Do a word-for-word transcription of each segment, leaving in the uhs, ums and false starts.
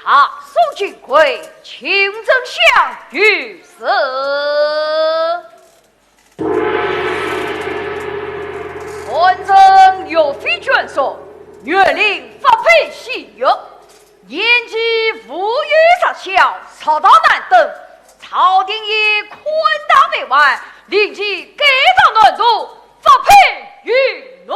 啊，宋金贵，请丞相御史。参政岳飞眷属，岳林发配西域，年纪无有实效，实在难登。朝廷也宽大委婉，令其改朝南渡， 发配于我。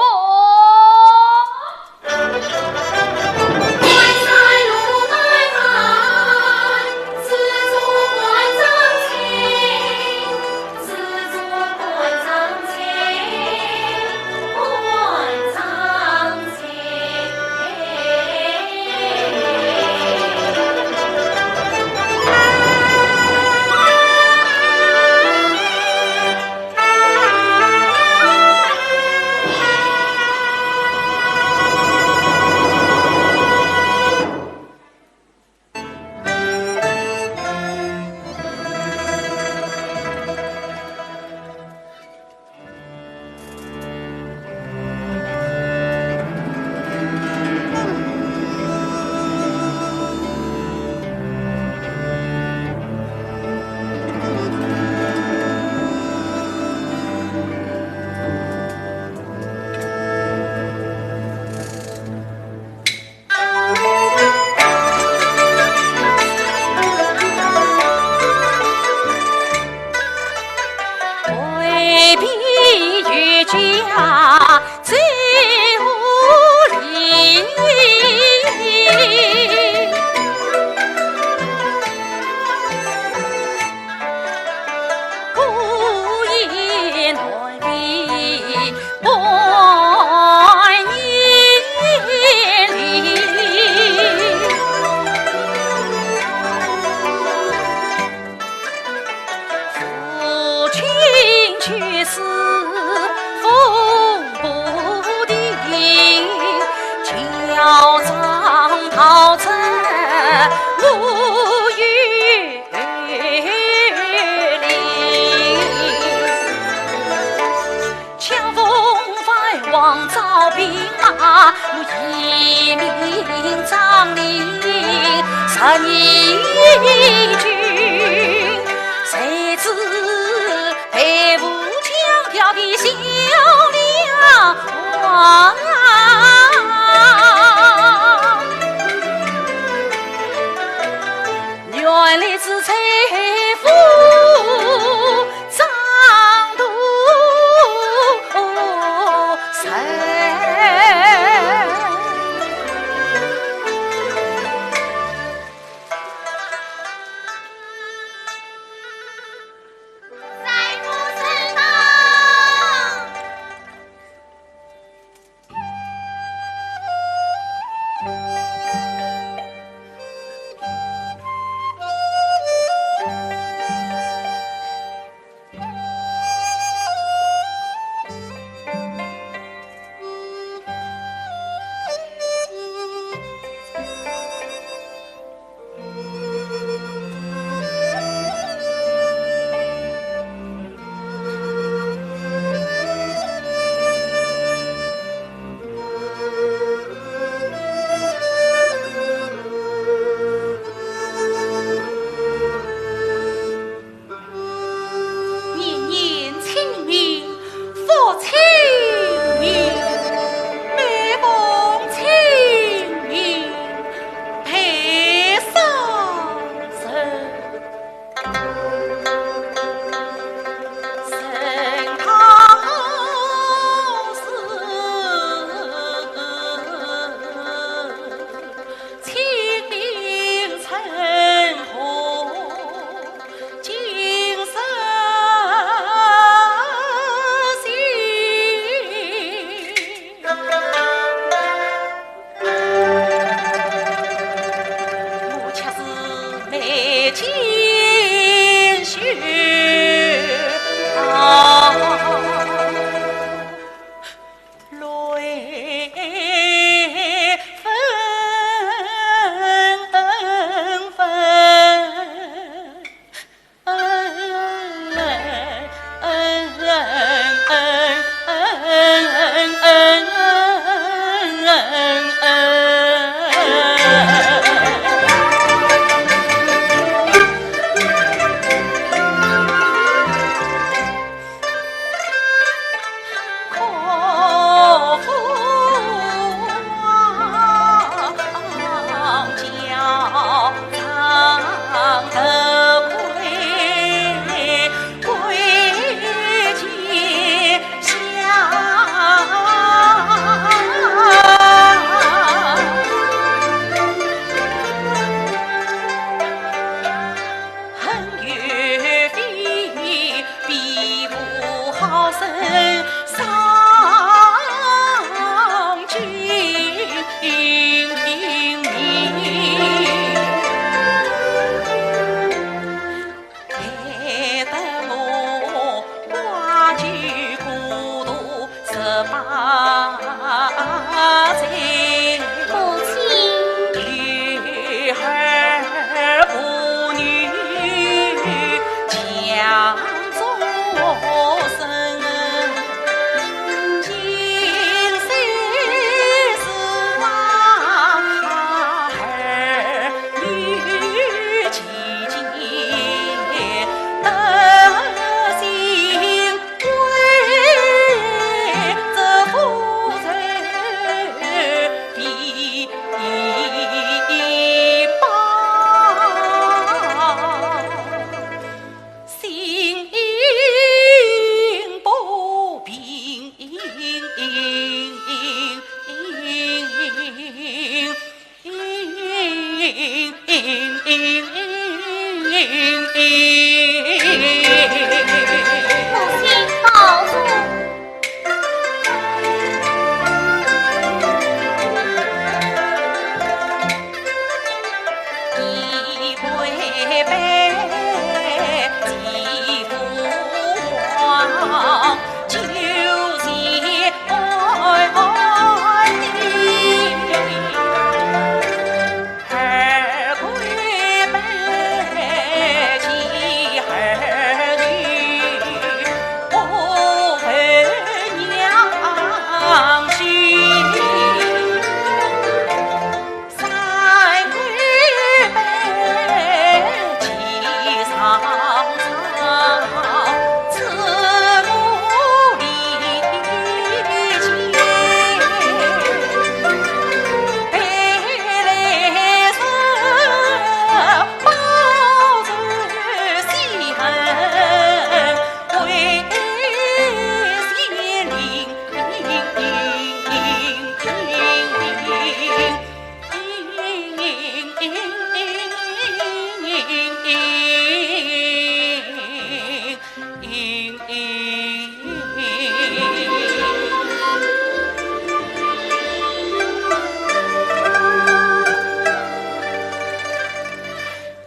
母亲保重。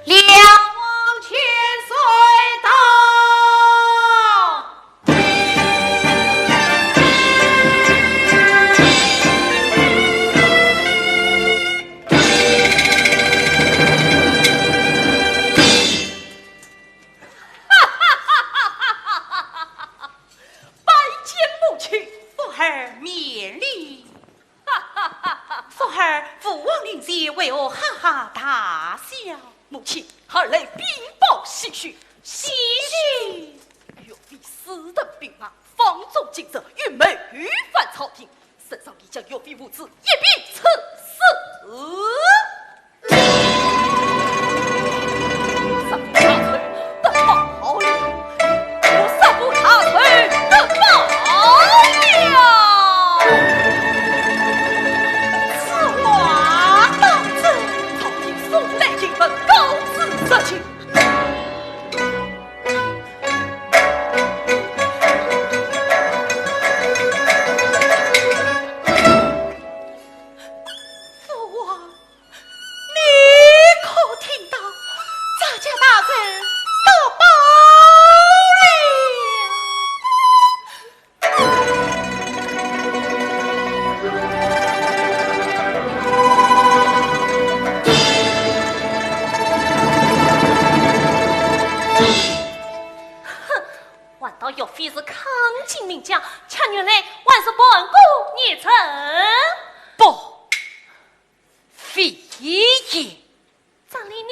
梁王千岁到。拜见母亲。福儿免礼。福儿，父王临前为何哈哈大笑？母亲，孩儿来禀报喜讯。喜讯？岳飞死得平安，方仲今日御妹御返朝廷，圣上已将岳飞父子一并赐死。 杀父大仇，得报好了！我杀父大仇，得报好了！此话当真？朝廷送来印文，告知实情。父王， 你可听到？咱家大人得报了。哼，还道岳飞是抗金名将，却原来还是盘古孽神。不， 非也。张令，你……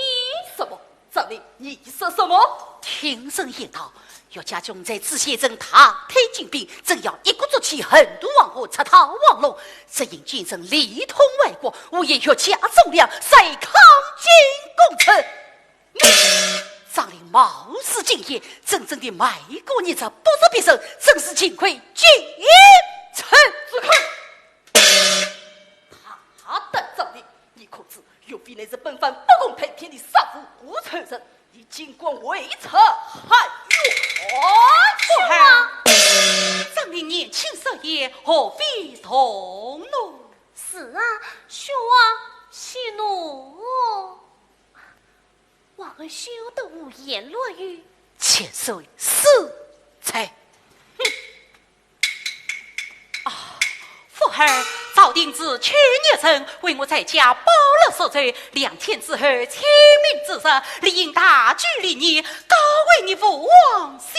什么？张令，你说什么？听人言道，岳家军在知县城大队进兵，正要一鼓作气横渡黄河，直捣黄龙，只因奸臣里通外国，污言岳家忠良，才抗金功臣。张令冒失进言，真正的卖国逆贼不是别人，正是秦桧奸臣。住口！ 大胆张令，你可知岳飞乃是本藩不共戴天的杀父仇人，你竟敢为贼害冤！父王，张令年轻失言，何必动怒？是啊，兄王息怒。 皇后休得胡言乱语。千岁恕罪。哼！啊，福儿，早点因此去年辰为我在家包了宿醉，两天之后清明之日，理应大举离园，告慰你父王洗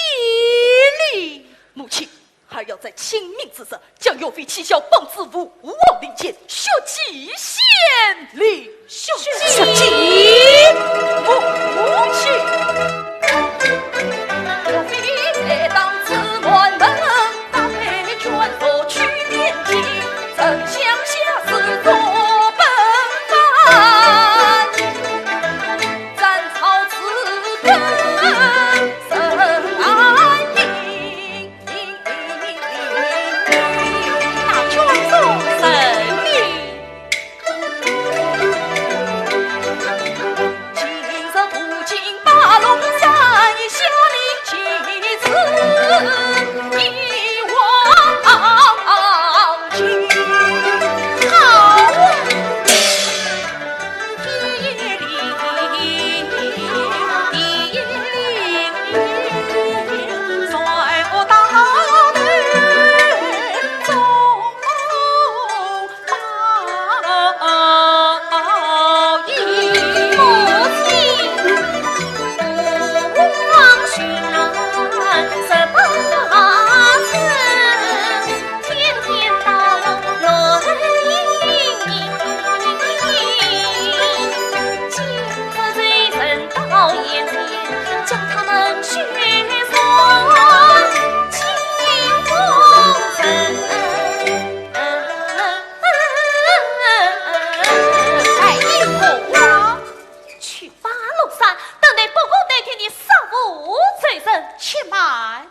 礼。母亲，孩儿要在清明之日，将岳飞妻小绑至父王灵前，血祭先灵。血祭，血祭。母亲。哎，你我去巴龙山，等待伯公代替你杀父罪人。且慢，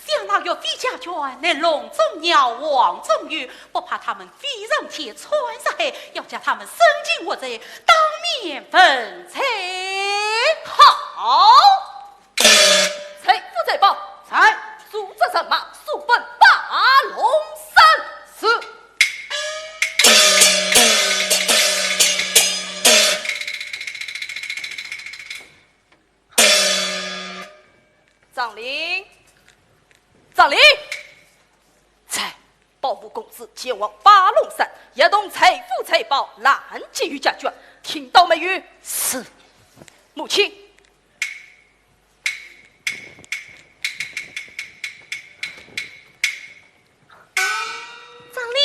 想那岳飞家眷乃笼中鸟、瓮中鱼，不怕他们飞上天、窜下海，要叫他们生擒活罪，当面问罪。好。 贼父贼豹，在。速扎人马，速奔巴龙山。是。张令，张令，在。保护公子前往巴龙山，一同贼父贼豹拦截于家眷，听到没有？是。母亲。 张令。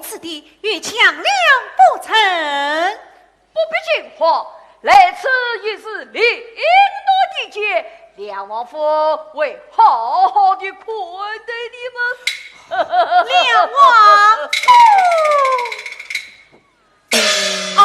此地有强梁不成。不必惊慌，来此已是令奴的见，梁王府会好好的款待你们。梁王府。哎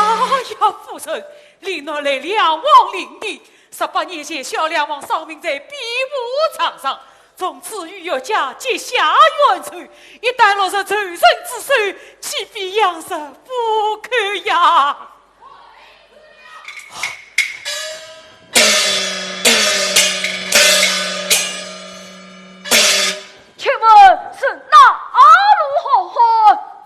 呀，夫人，令奴来梁王领地，十八年前，小梁王丧命在比武场上，从此与岳家结下冤仇，一旦落入仇人之手，岂非养日无可呀？请问是哪路好汉？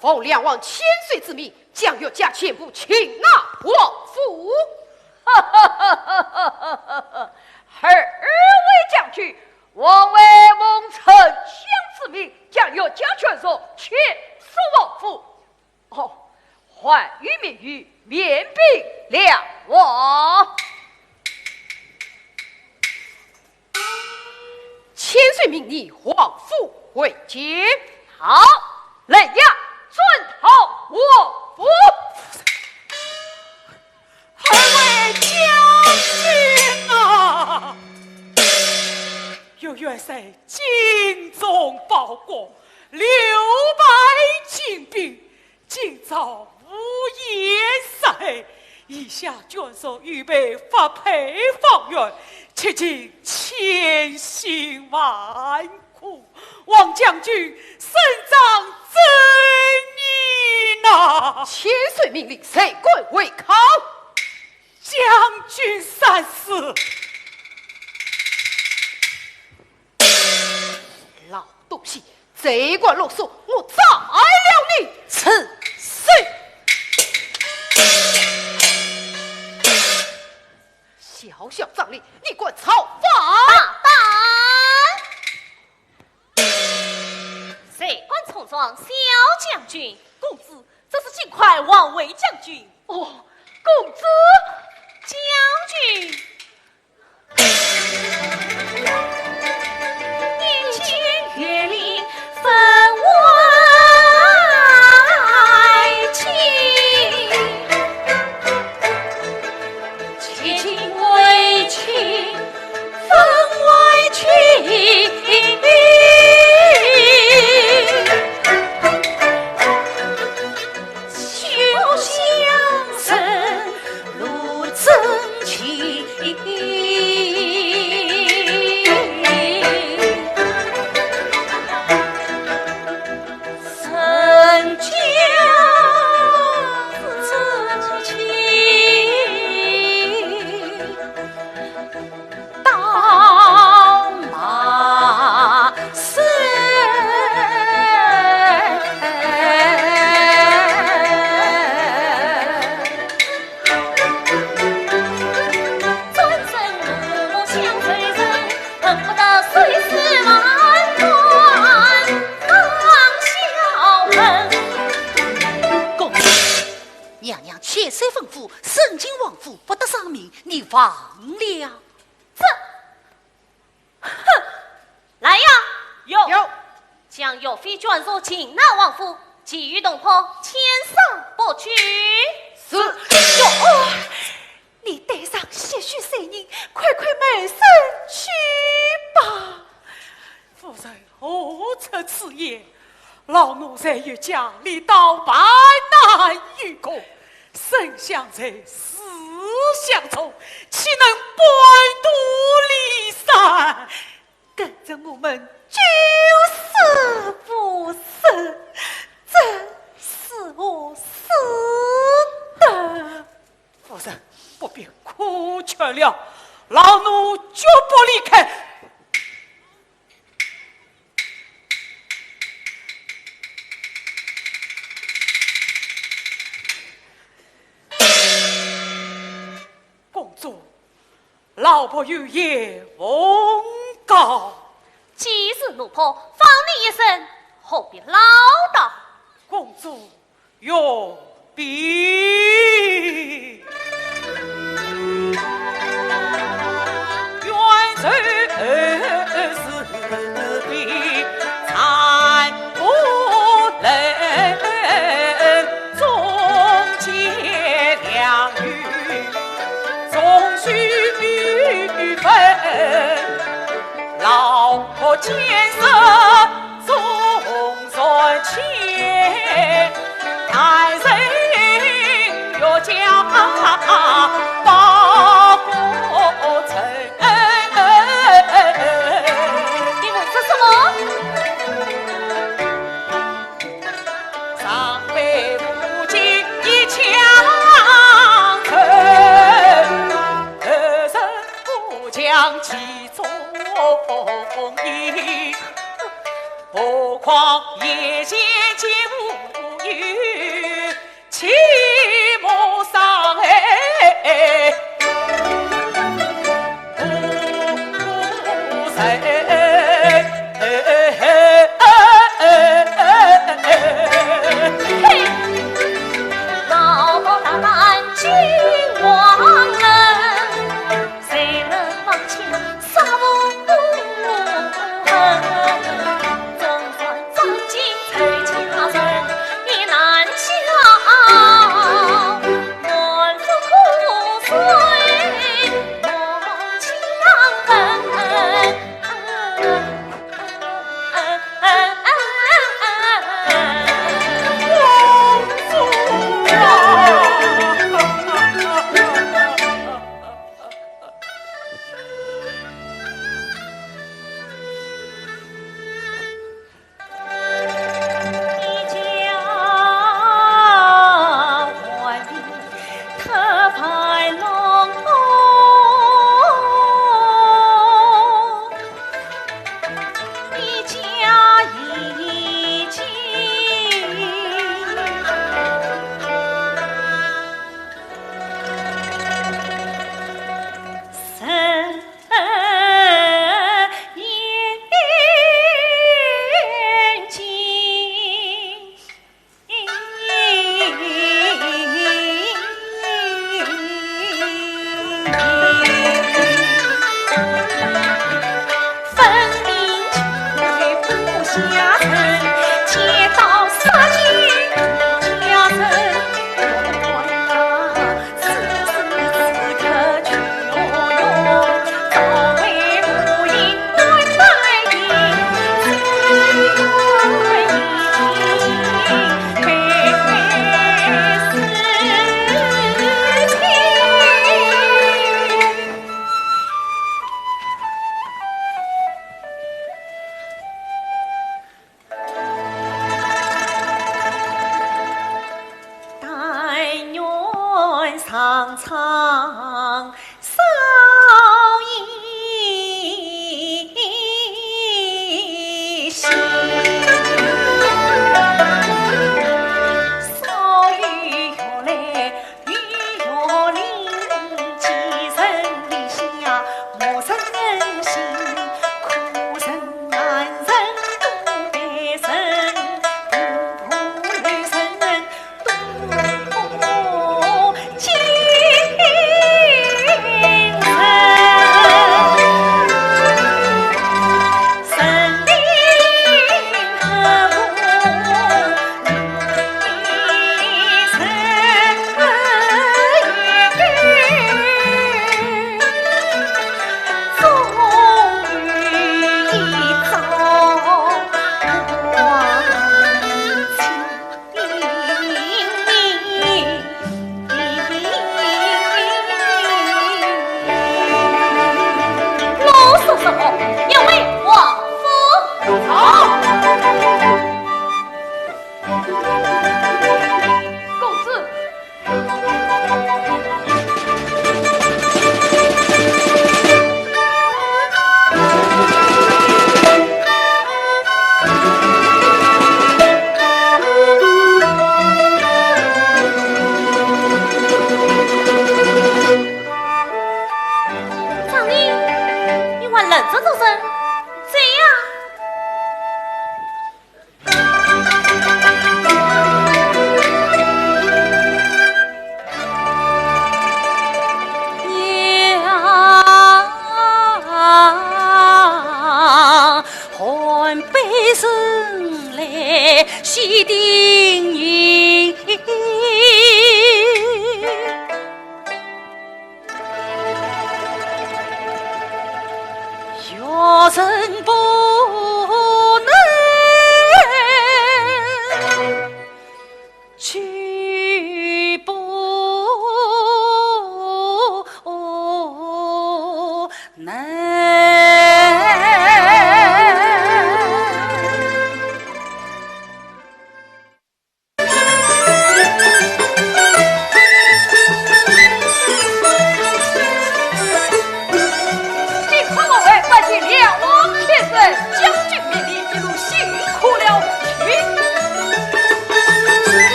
奉梁王千岁之命，将岳家全部擒拿还府。二位将军，王位奉丞相之命，将岳家眷属全数还府。哦，还有密语，面禀梁王。千岁命你还府回京。好，来呀，准头还府。二位将军啊！岳元帅精忠报国，六百精兵，今朝无言杀害，以下眷属预备发配方圆，切记千辛万苦。王将军伸张正义呐！千岁命令，谁敢违抗？将军三思。老东西，再敢啰嗦，我宰了你！是。小小张力，你敢造反？大胆！谁敢冲撞小将军？公子，这是尽快还回将军。哦，公子。将军。公子，娘娘千岁吩咐，申请王府不得丧命，你忘了？这，哼！来呀！有。有。将岳飞眷属擒拿王府，其余同伙遣送北京。是。哟，你带上些许罪人，快快卖身去吧。夫人何出此言？老奴在岳家历到万难与共，丞相在死相冲，岂能半途离散？ 跟着我们九死无生，这是我死的。夫人，不必苦劝了，老奴绝不离开。公主， 老伯有言奉告。既是奴仆，放你一生，何必唠叨？公主容禀。你们说什么？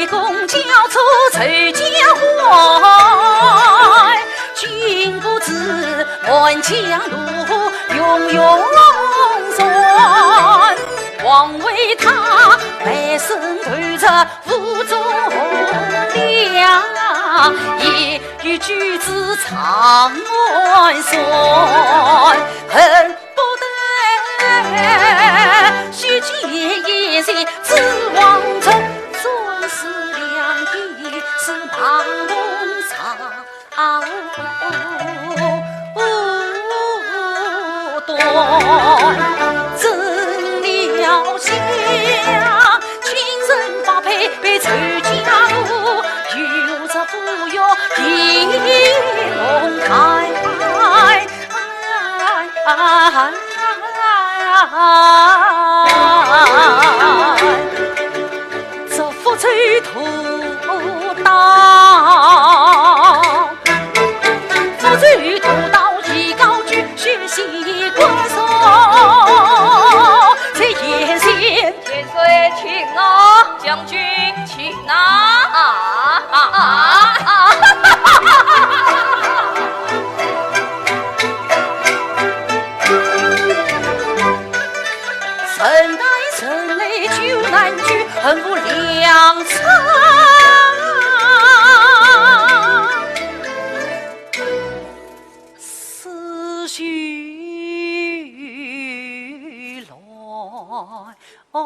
公交车走江淮，金鼓子满江路，永永传。王维他半生投入府中粮，也有举子唱安山，恨 不得须见贤婿子王臣，总是两地是马龙长短。成了想，亲身发配被周家路，有着不愿的梦开。 这福州都道，福州都道艺高举，学习观赏，在眼前。千岁请啊，将军请啊！啊啊啊！ 人来人来救难救，恨无良策。思绪乱。 哦。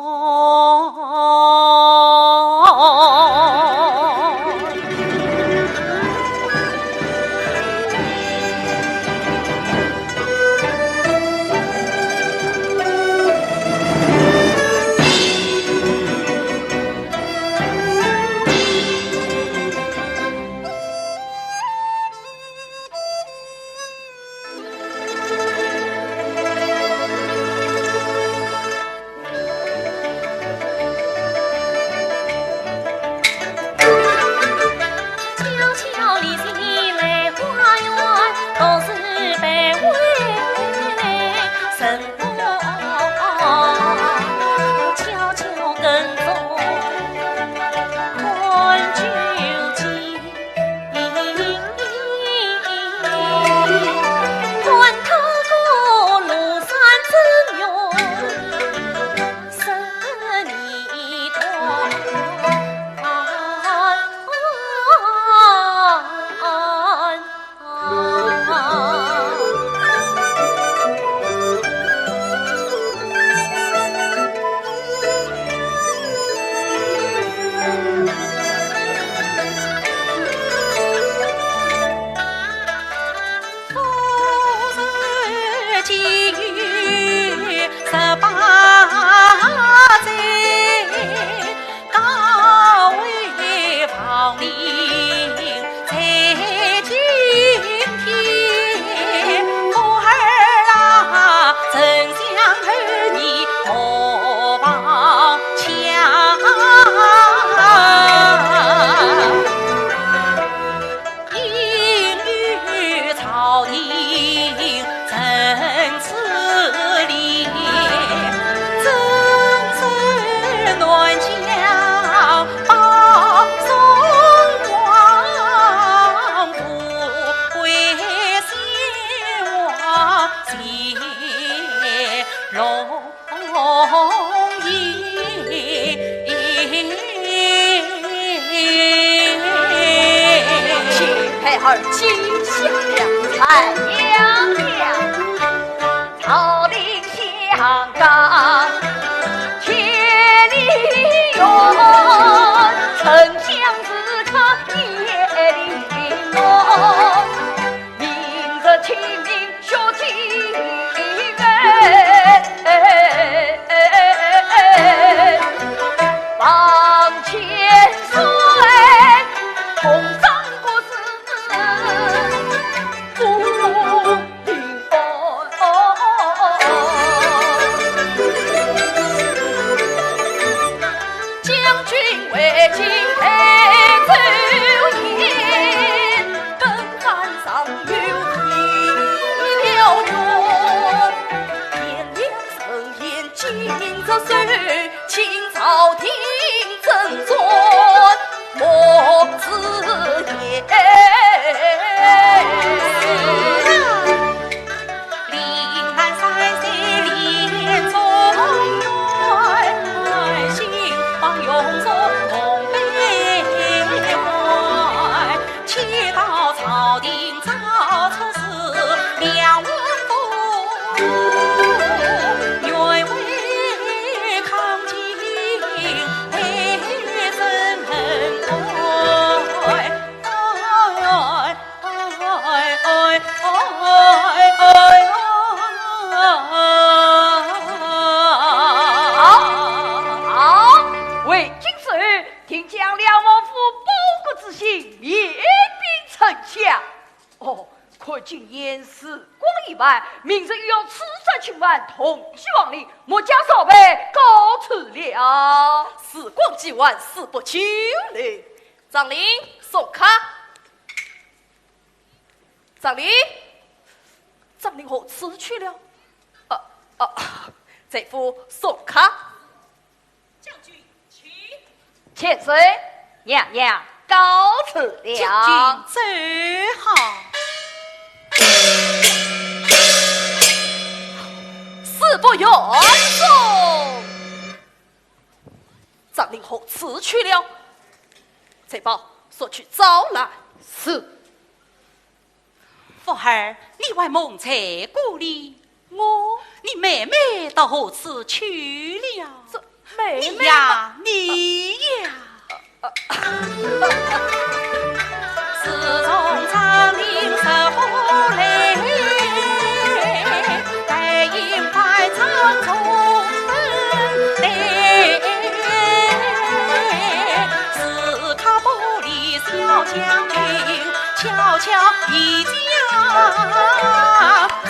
请孩儿接下粮菜。娘娘。办，明日又要出山勤番，同济王令，末将少陪告辞了。时光急晚，事不久留。张令，送客。张令，张令何处去了？啊，啊，啊，这副送客。将军，请。 千岁，娘娘告辞了。将军走好。事不远送。张令何处去了？这包速去找来。是。 福儿，你还蒙在鼓里？我？你妹妹到何处去了？这妹妹你呀，你呀。自从张令入府来，带领百丈中分队，自家不离小将军， 悄悄地将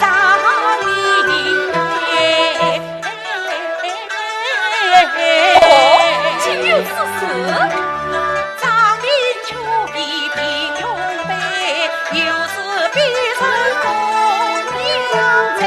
张令。哦，竟有此事？张令久已病用悲，又是被人供养在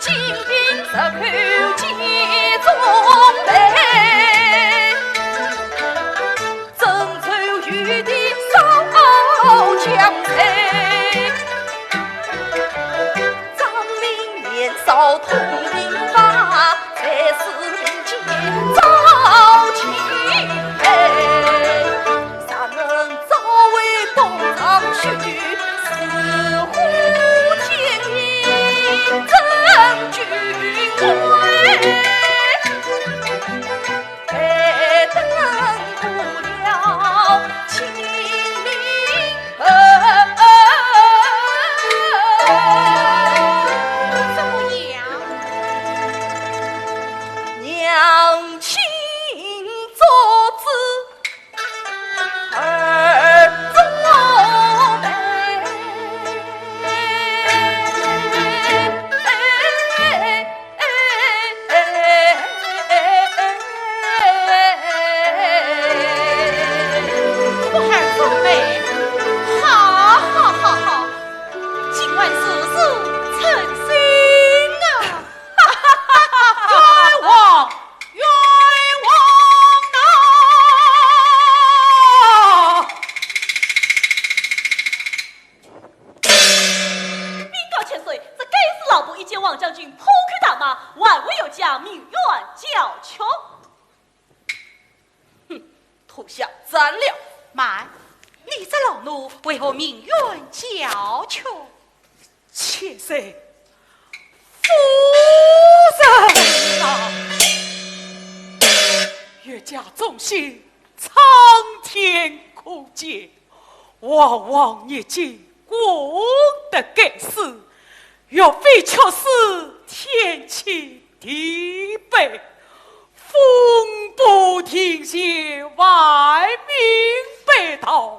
金兵十口皆中备，征途有的少将才。张令年少通兵法，才是民间早前辈。 若能早为东张去，似乎天命真君威，待等过了清明后。怎么样？娘亲做主。 福儿做媒，好，好，好，好，今晚事事称心啊！冤枉，冤枉啊！禀告千岁，这该死老伯一见王将军破口大骂，还未有将命案交出。 哼，土下斩了！慢，你这老奴为何命冤交出？千岁，夫人啊！岳家忠心，苍天可鉴。 皇王日久功德盖世，岳飞却是天欺地败，风波庭前，万民被盗。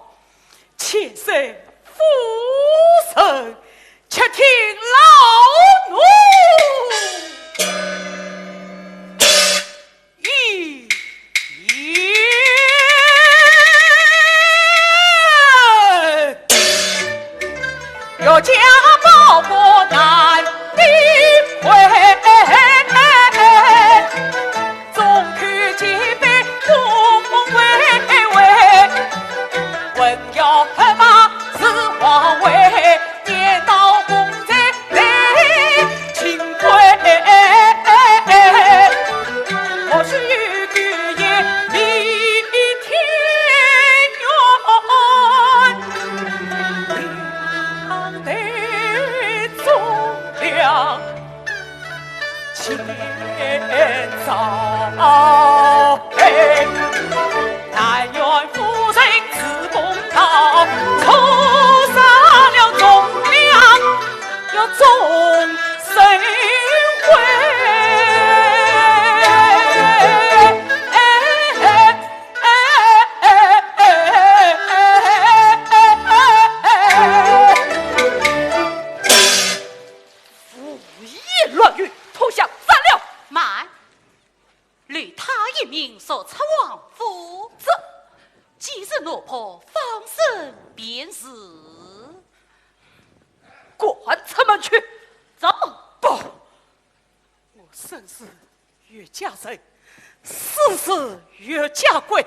千岁夫人，且听老奴一言。岳家报国难抵回，众口皆碑功未悔，文韬黑马是皇位， 颠倒公在被清归，或许有句言：明天愿当头忠良千朝。岳家人，死时岳家规，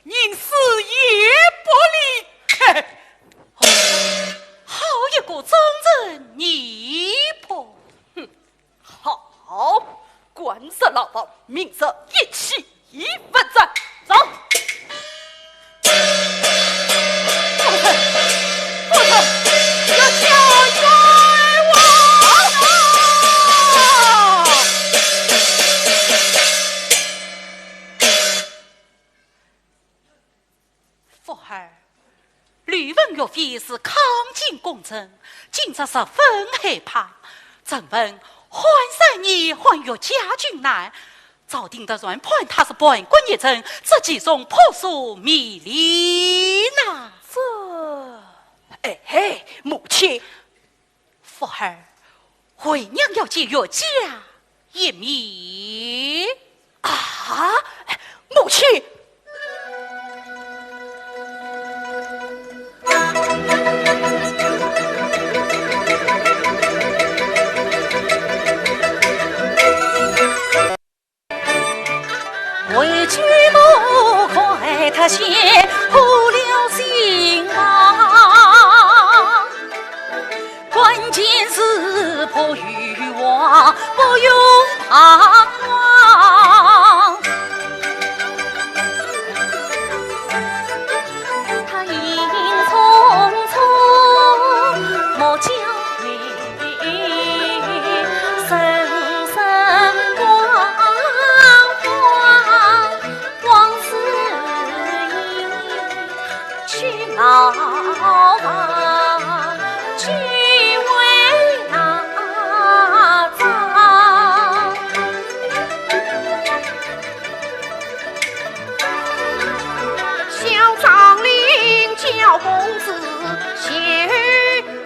宁死也不离开。哦，好一个忠臣义仆！哼，好，今日牢房，明日一起 一分斩。走。夫人，夫人，要下冤枉啊！福儿， 吕文岳非是抗金功臣，今朝十分害怕。臣闻汉三爷患岳家军难，朝廷突然判他是叛国逆臣，这其中扑朔迷离呐。这，哎，母亲， 福儿，为娘要见岳家一面。啊，母亲！回去不快脱险，苦了心啊。关键是不用慌，不用彷徨。他应匆匆，莫叫你 人生光辉往事已去，老房只为那张。 小张林叫公子谢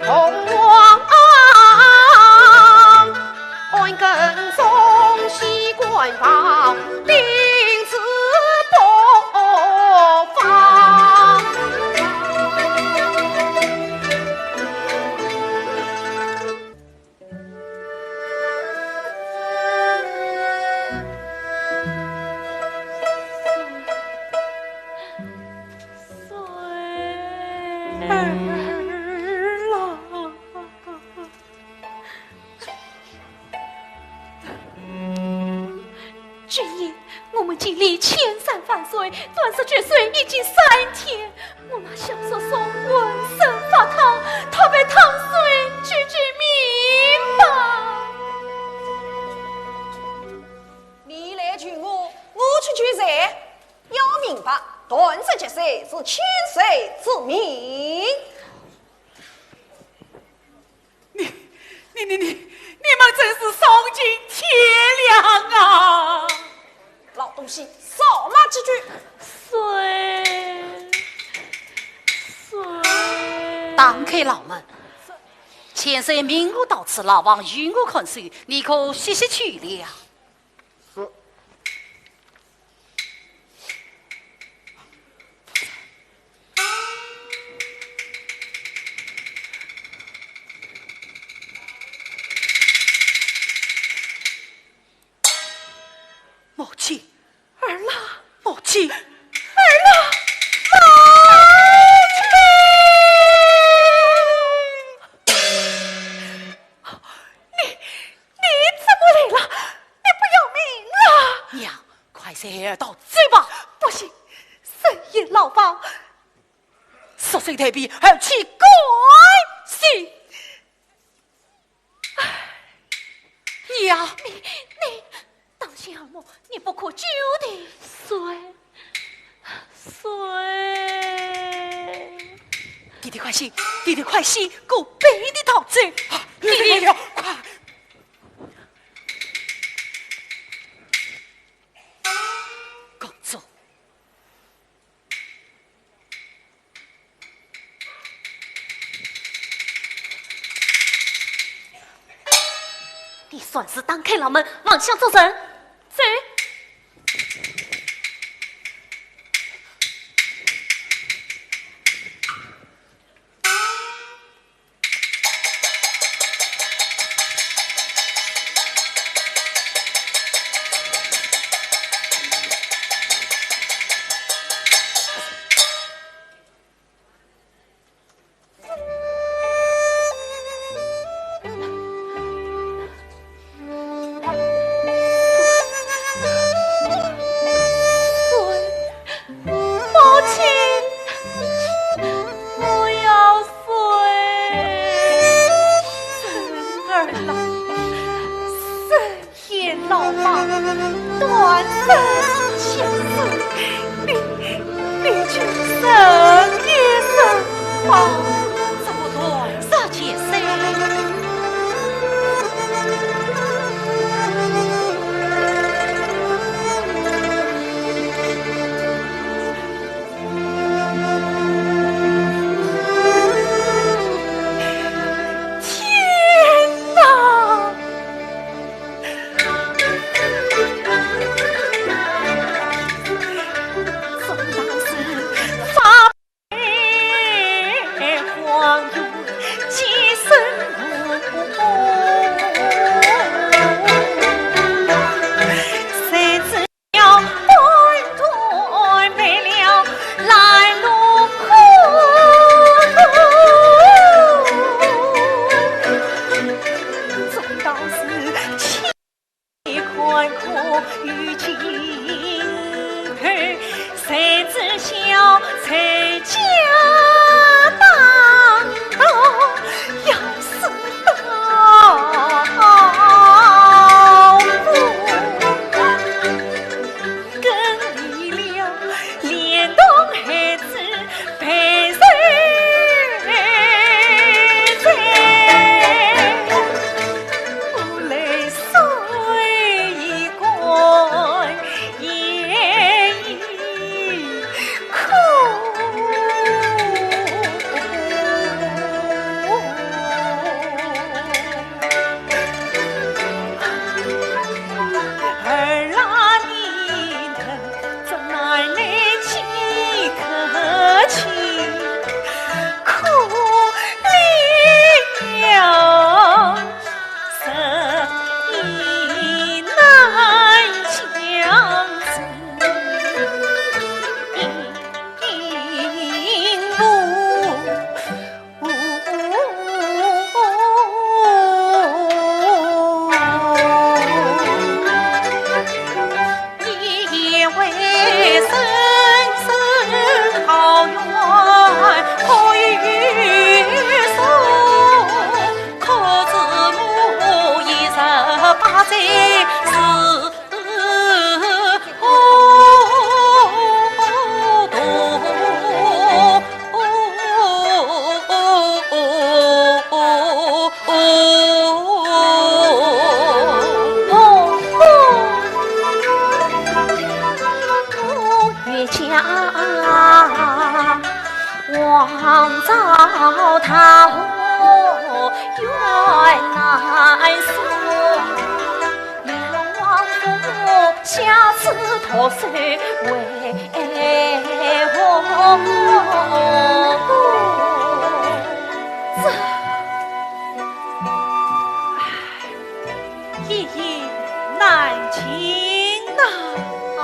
洪王，按跟从西关防，定制不防。 孙儿啊！今夜我们经历千山万水，断食绝水已经三天， 我那小叔叔浑身发烫，他被烫水救救命吧！你来救我，我去救谁？要明白，断食绝水是千岁之命。 你、你、你、你、你们真是丧尽天良啊！老东西，少骂几句。孙、孙。打开牢门。千岁命我到此牢房与我看守，你可歇歇去了。 是。母亲。儿啦。母亲。儿啦。母亲。你、你怎么来了？ 你不要命了？娘，快随儿逃走吧。不行，深夜牢房，死罪太平，儿岂敢行？娘。你、你，当心耳目，你不可久停。孙、孙。弟弟快些，弟弟快些，我陪你逃走。啊，弟弟。快！ 公主。你算是打开牢门，放下做人。走。老，生也老吧，断生相思，你，你去生一生吧。怎么断生就生？ 天哪！这一言难尽呐。啊。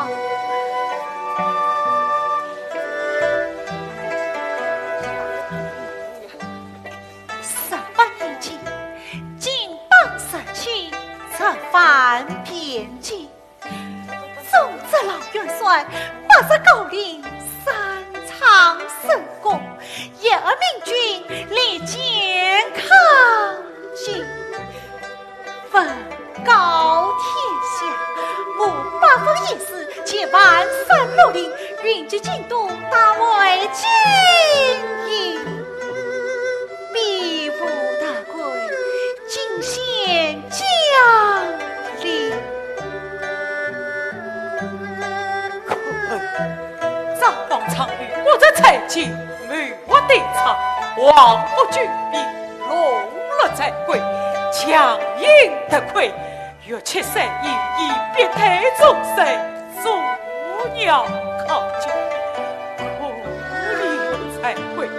十八年前，金邦十七，直返边境。 忠直老元帅，八十高龄，三场圣功，一二明君，立肩抗金。文告天下，我八方义士，集万山绿林，云集京都，打回京营。 比武大会，尽显将令。可恨，张榜唱与国贼蔡京，谋划对策，黄巾军备，笼络在外，强引夺魁。 越却三年，以逼退众生，阻扰抗金。可怜蔡隗，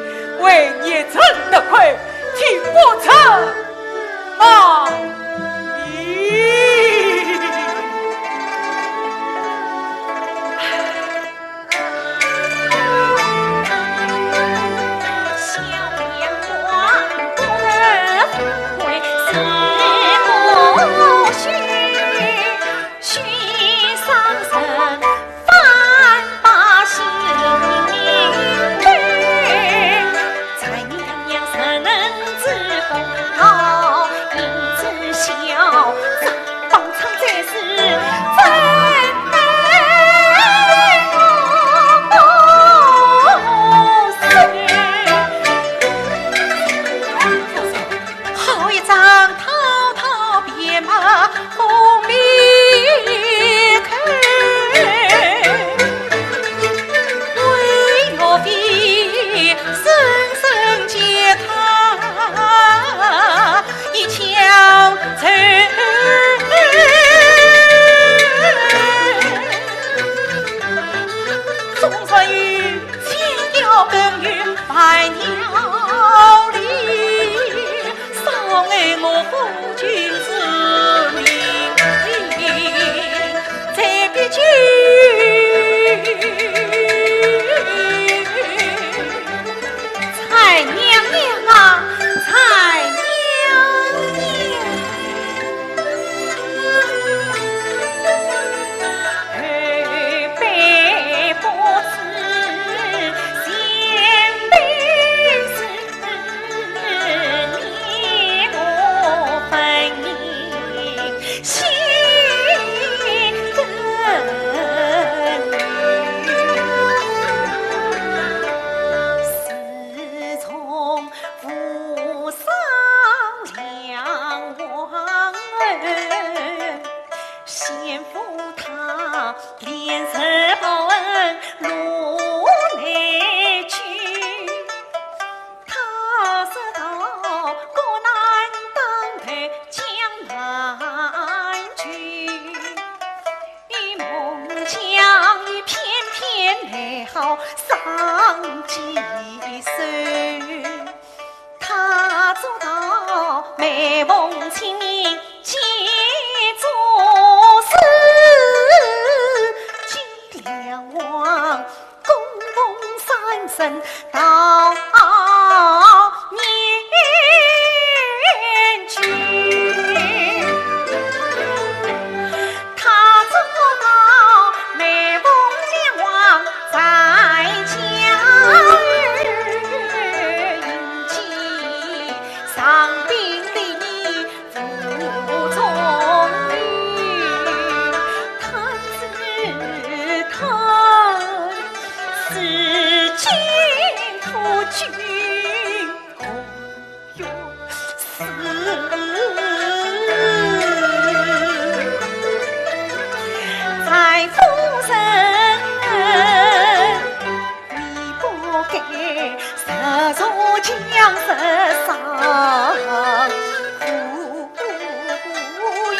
为逆臣夺魁，替国贼卖命。同清明祭祖师，祭梁王，供奉三圣到年间。他做到每逢梁王在家，迎接上宾礼， 无从谈之谈，世间途经空，有时在夫人 你不该实属强食伤无益。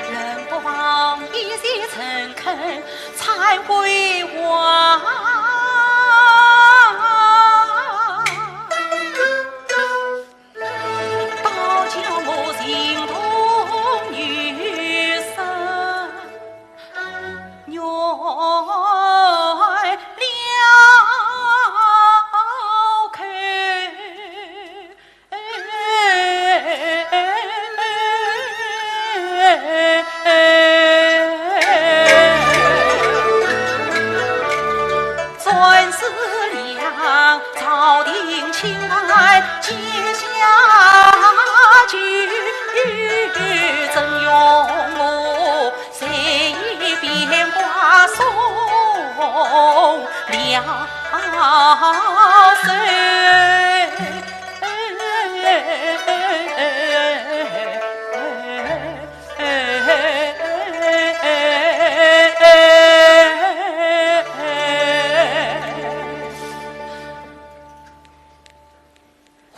人不忘一息诚恳才辉煌。道教我情同女生，原了口。 转思量朝廷清谈，阶下就曾用我 谁以变卦送梁寿？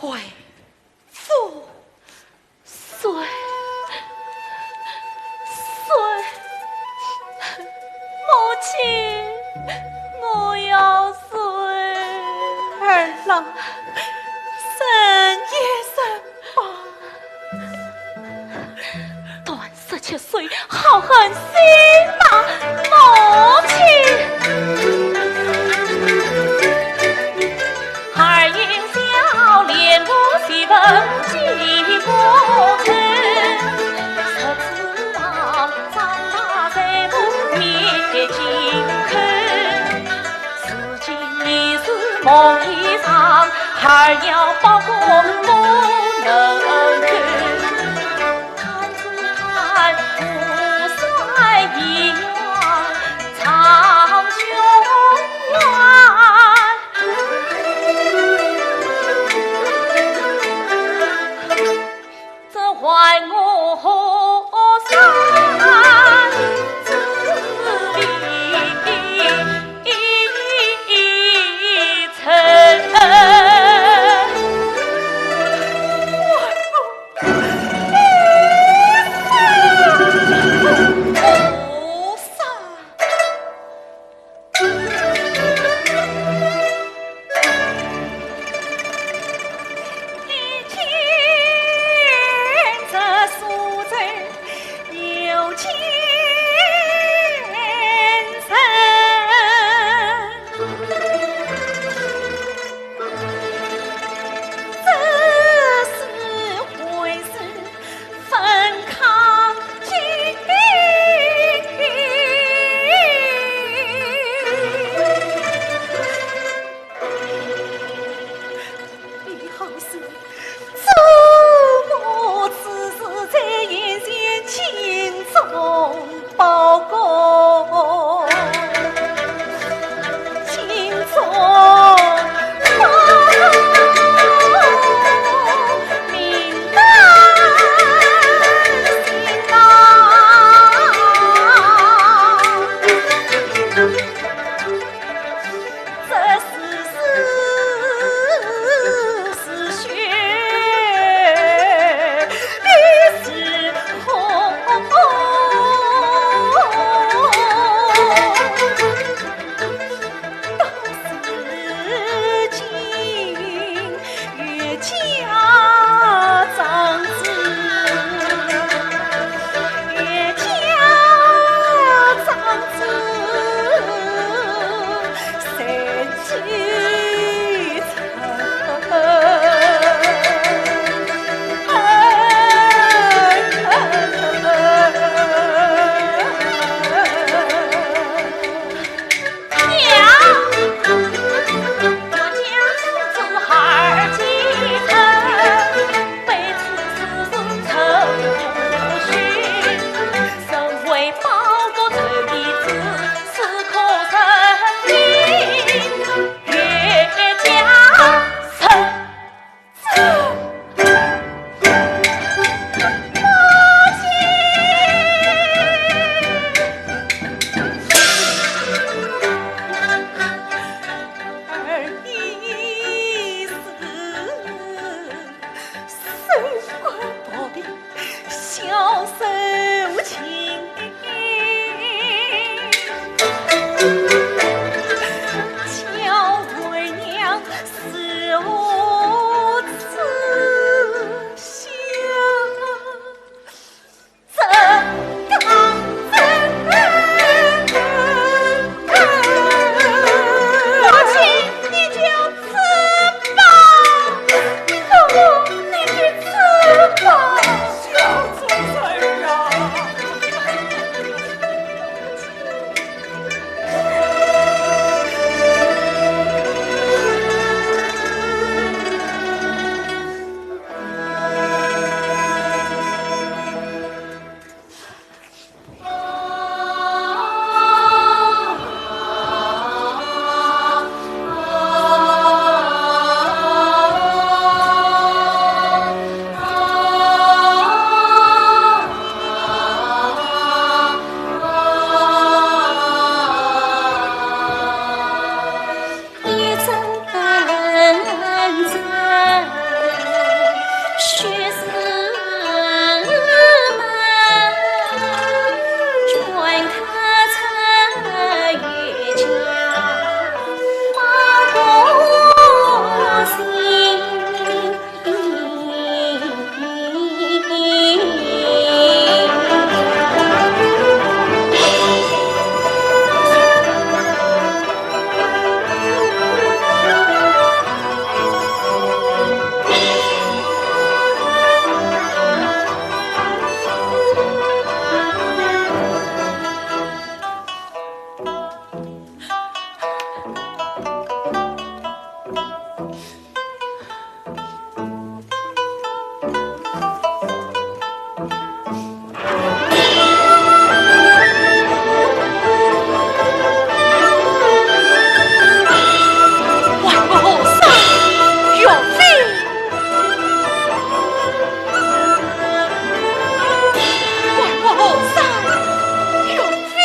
喂， 夫，谁？谁？母亲，我要睡。儿啊，忍也忍吧。 十七岁，好汉心大，母亲。二爷笑脸不喜问几不成，十指望长大在我面前看。 如今你是梦一场，还要包括不能够。看只看我山一样长久啊。 这还我何山之地城？外国和尚岳飞，外国和尚岳飞。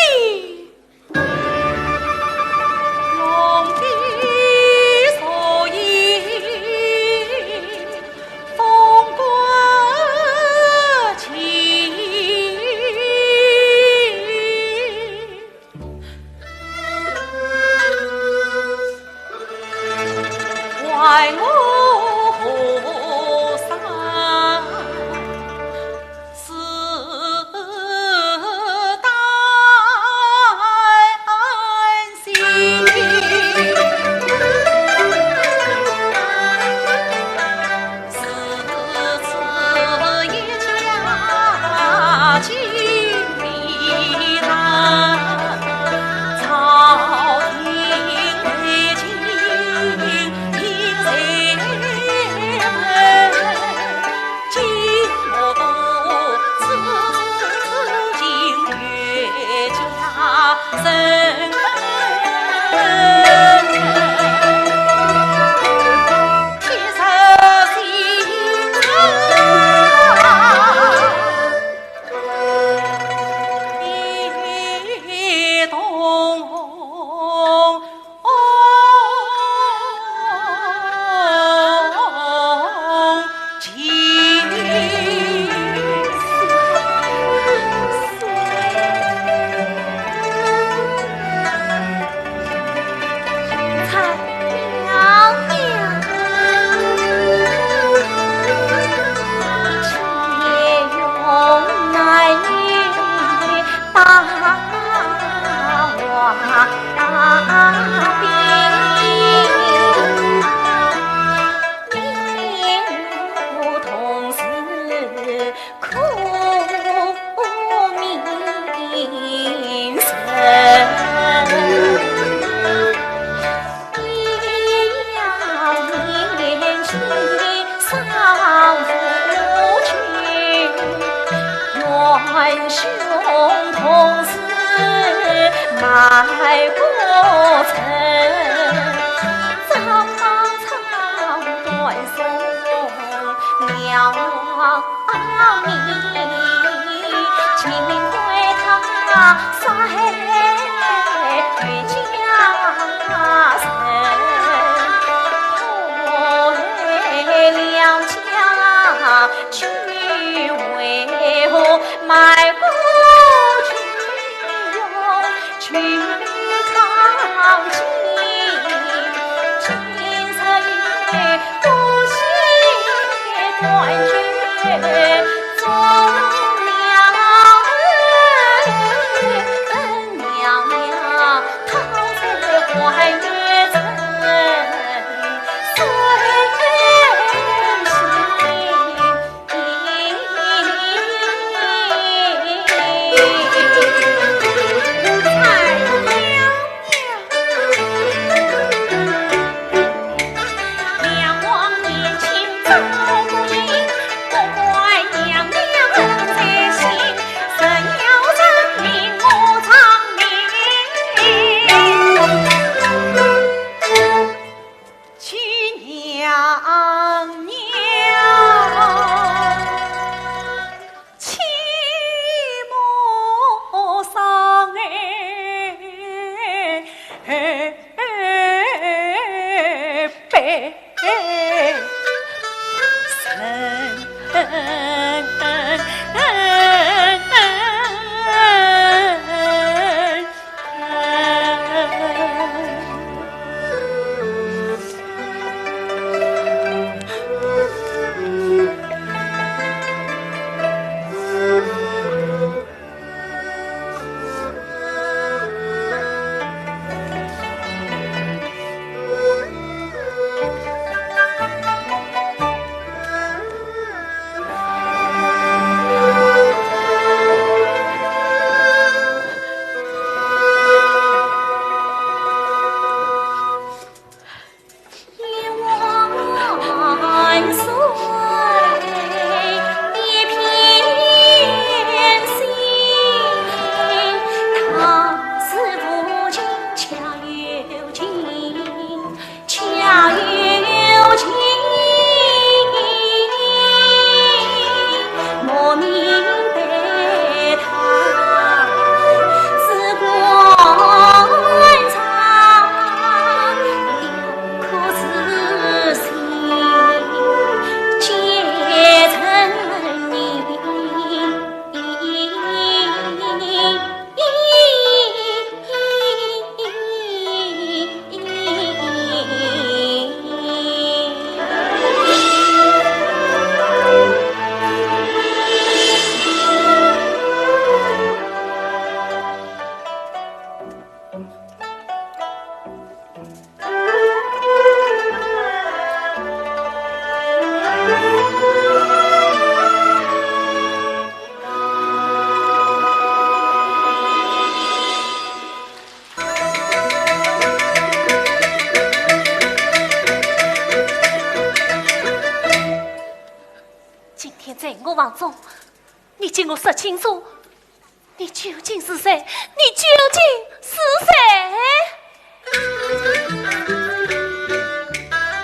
今天在我房中，你给我说清楚，你究竟是谁？你究竟是谁？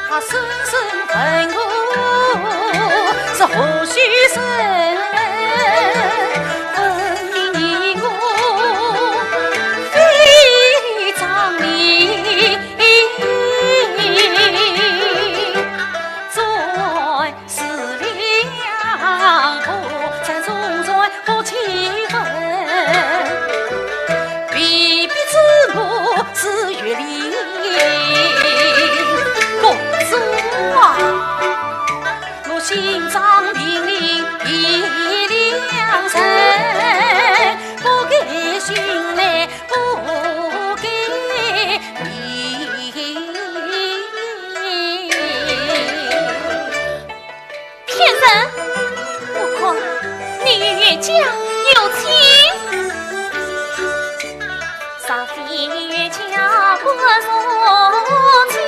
他深深问我是何许人，分明你我非常理。 转世两步，再重转不期分。比比之我是岳灵公主啊，我心脏定定一两人，不给寻来 不给你。骗人！我看你与岳家有情。上非岳家不从亲，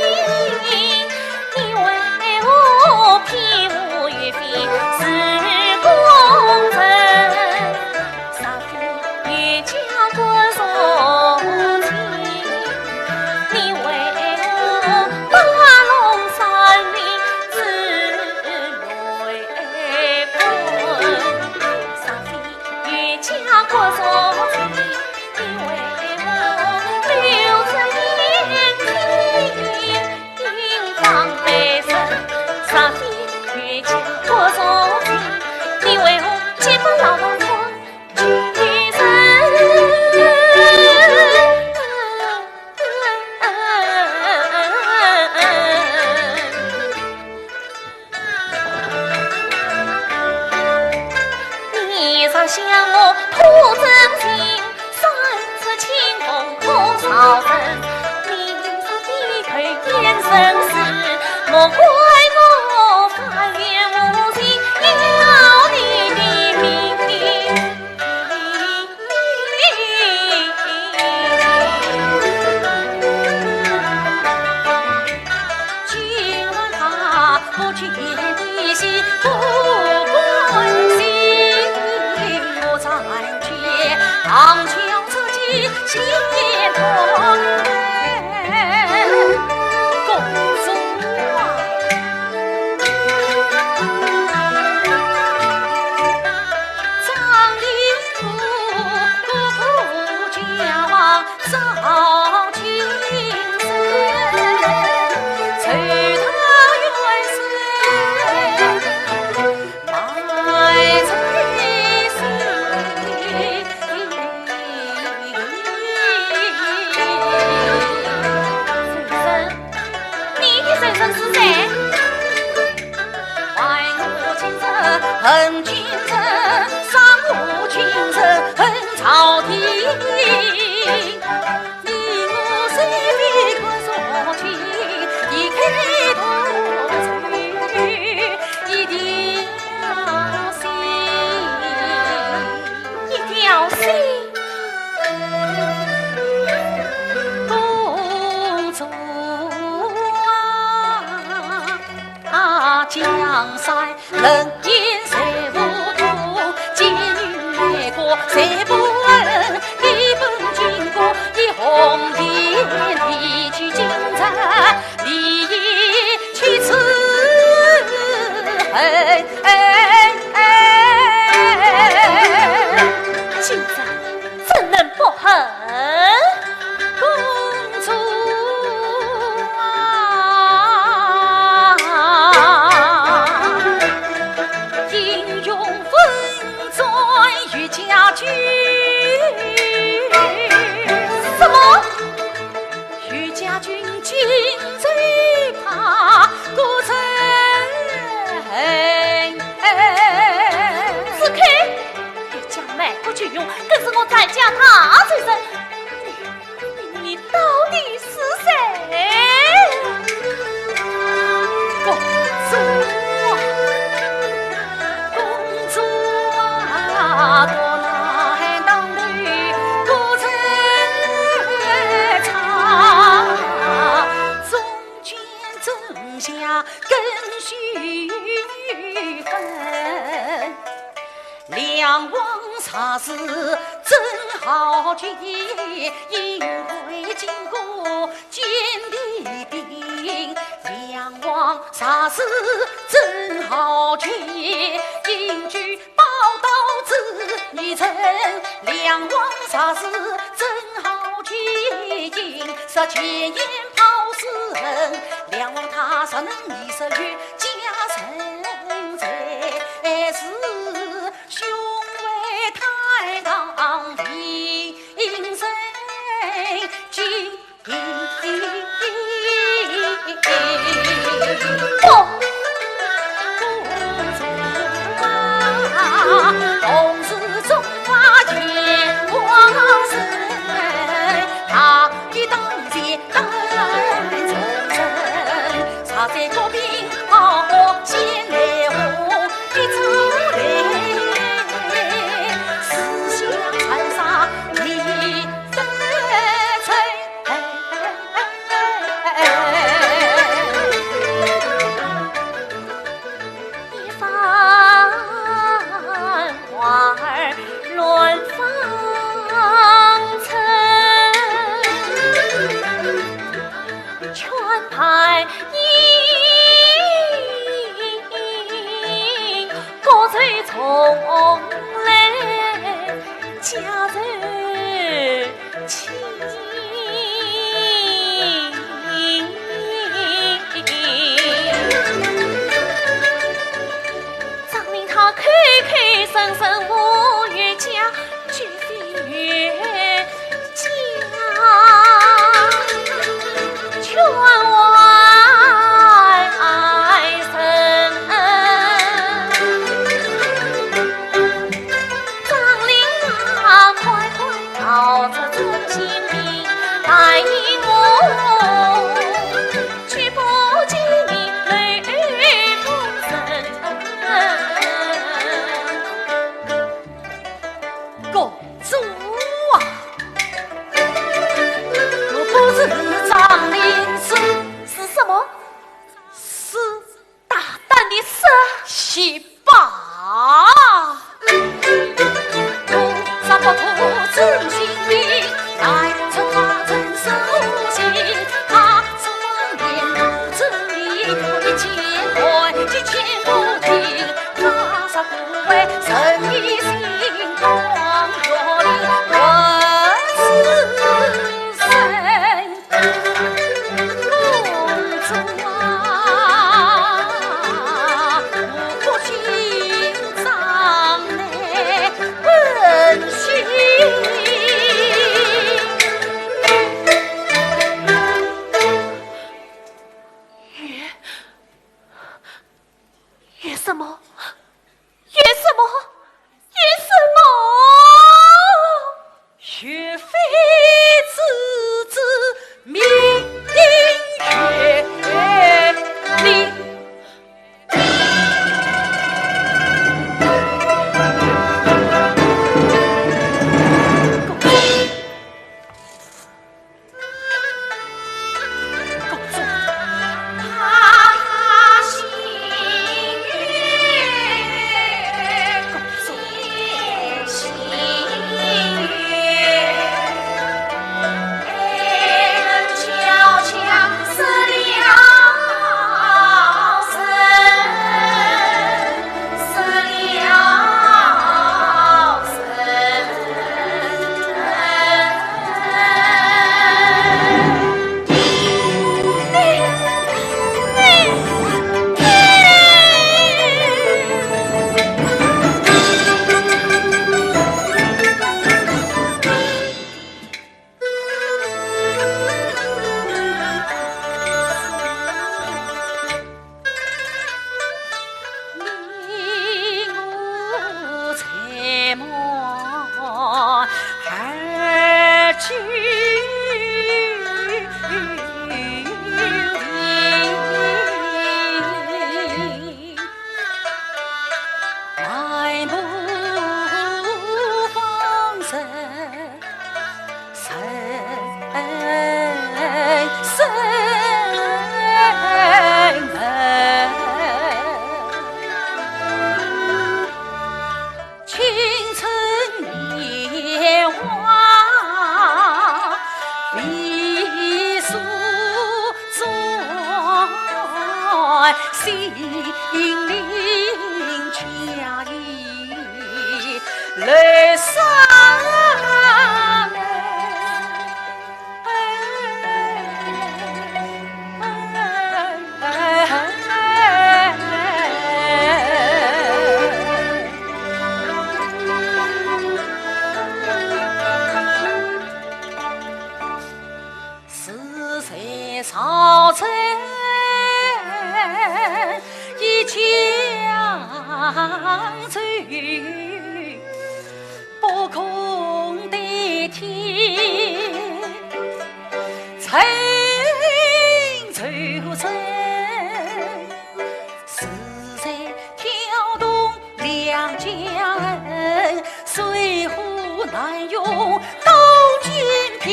你为何偏护岳飞是功臣？ 上非岳家国重亲，你为何把弄山林之内困？上非岳家国重亲，你为何流着眼睛，隐防备身？上非岳家国重亲，你为何结不牢牢穿 你若想我破真情，三尺青红可烧身。你若低头眼神死，莫怪我法眼无情，要你的命。 你的先生是谁？ 一条心。公主啊，江山冷眼谁不图，金玉美国谁不恨，一本经过一红颜，一曲京城，你一曲此恨。 今朝怎能不恨？公主啊，英雄分斩岳家军。什么？ 岳家军今最怕孤城。子开，岳家卖国求荣，更是我搿家大罪人。你，你，你到底是谁？公主啊，公主啊，大难当头孤城长。 中间正下更须分。梁王若是真豪杰，因为经过金帝兵。梁王若是真豪杰，因据宝刀之一人。梁王若是真豪杰，因是前言炮是恨。梁王他若能以身与家人在，是 雄伟太堂，令人敬仰。不，公主啊，同是中华炎黄人，他的当前当然重臣，他在国民好先来红。 一朝来，思想传上你的嘴。一番话儿乱方寸。 全派英，各随从来，加受请。张令他口口声声我有家， 绝非冤家，全外人。张令啊，快快告诉众姓兵，答应我，绝不见你雷锋人。 公主啊，若不是张令是，是什么？是，大胆地说。是吧？什么？ 有什么？有什么？岳飞之子名曰岳飞。公主。 公主。来上来。是谁造成一江水？ 不共戴天，春秋春，是谁挑动两江恨？水火难容到今天，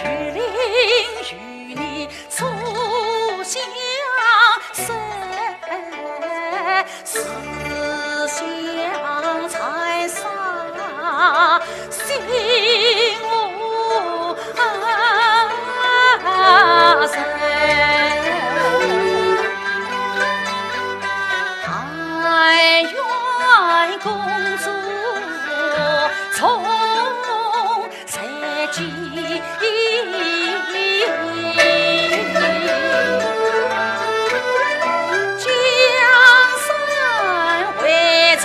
玉林玉女 书香声，思乡残杀心无人。但愿公主从 在今江山为重，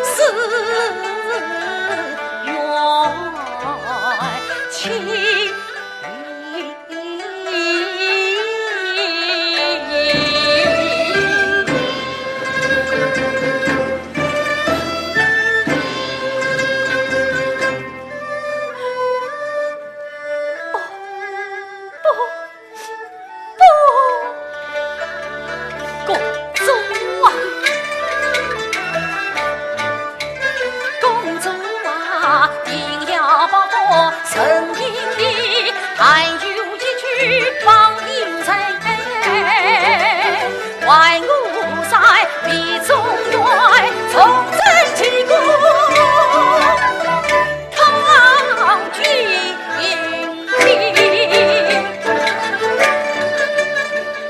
是愿清 不，不，公主啊！ 公主啊，定要报国成名的，但有一句望应承，还我在密中院重振旗鼓抗金兵。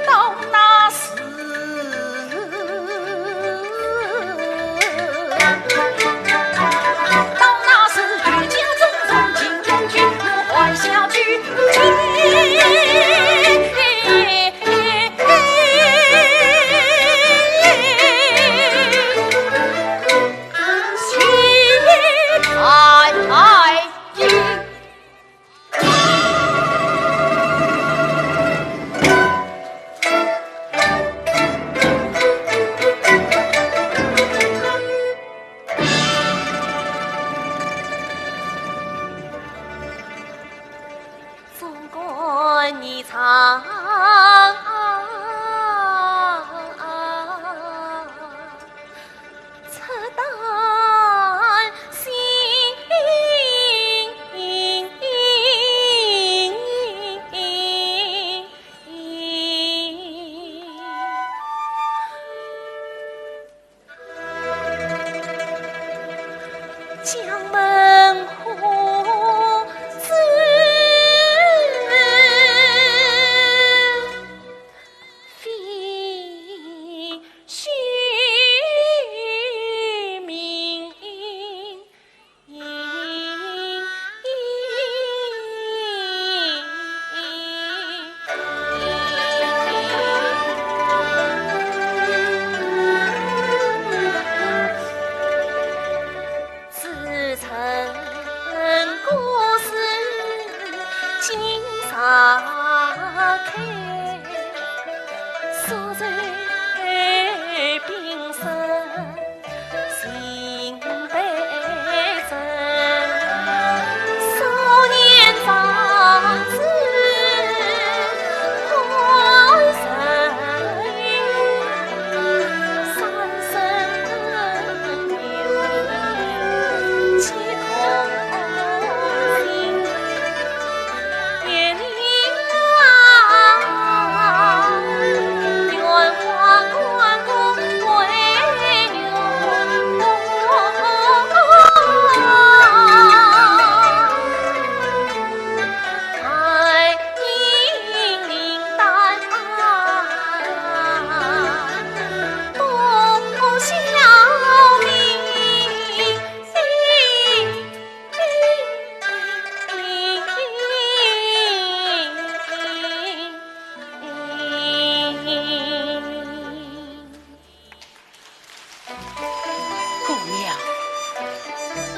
到那时 到那时，御驾亲征进京去，我还想去。纵观霓裳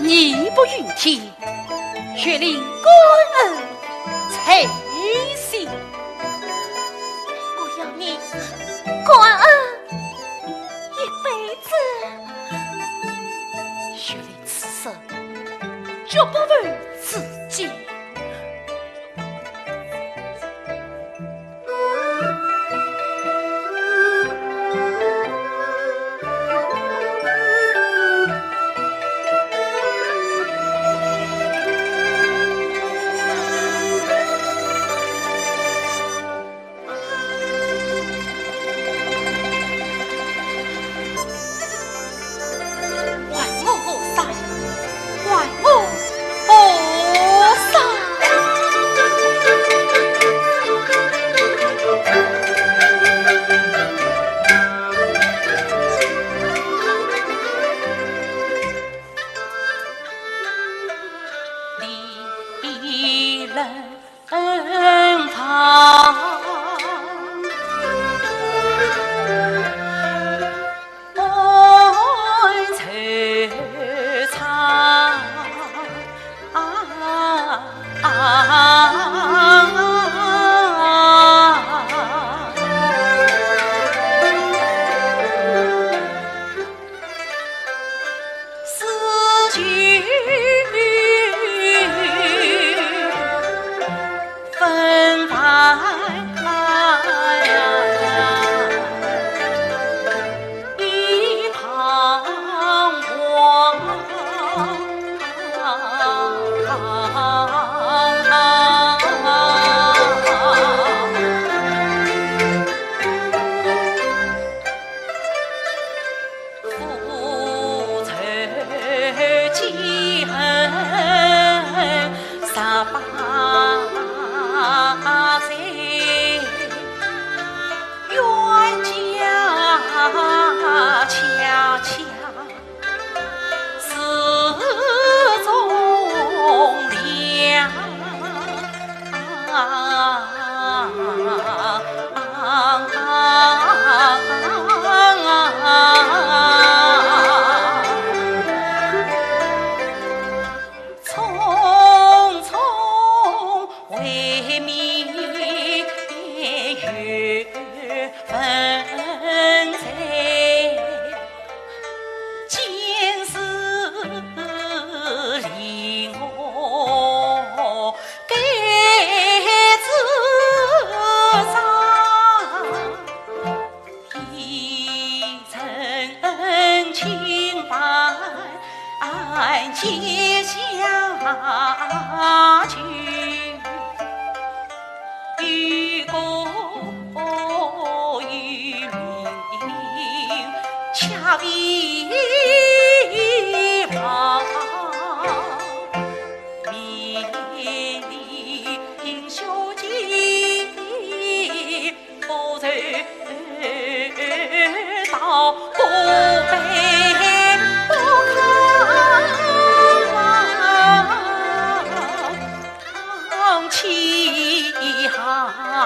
义薄云天，却令官恩在先。我要你官恩一辈子。雪玲此生绝不负此己。 还我河山，还我河山！离人 恩房半惆怅。 思君分外彷徨。 匆匆为命又分罪，今日令我 该自杀，一生清白结下去。如果有命，且别忘。 命令小姐不曾到不悲不康，起好。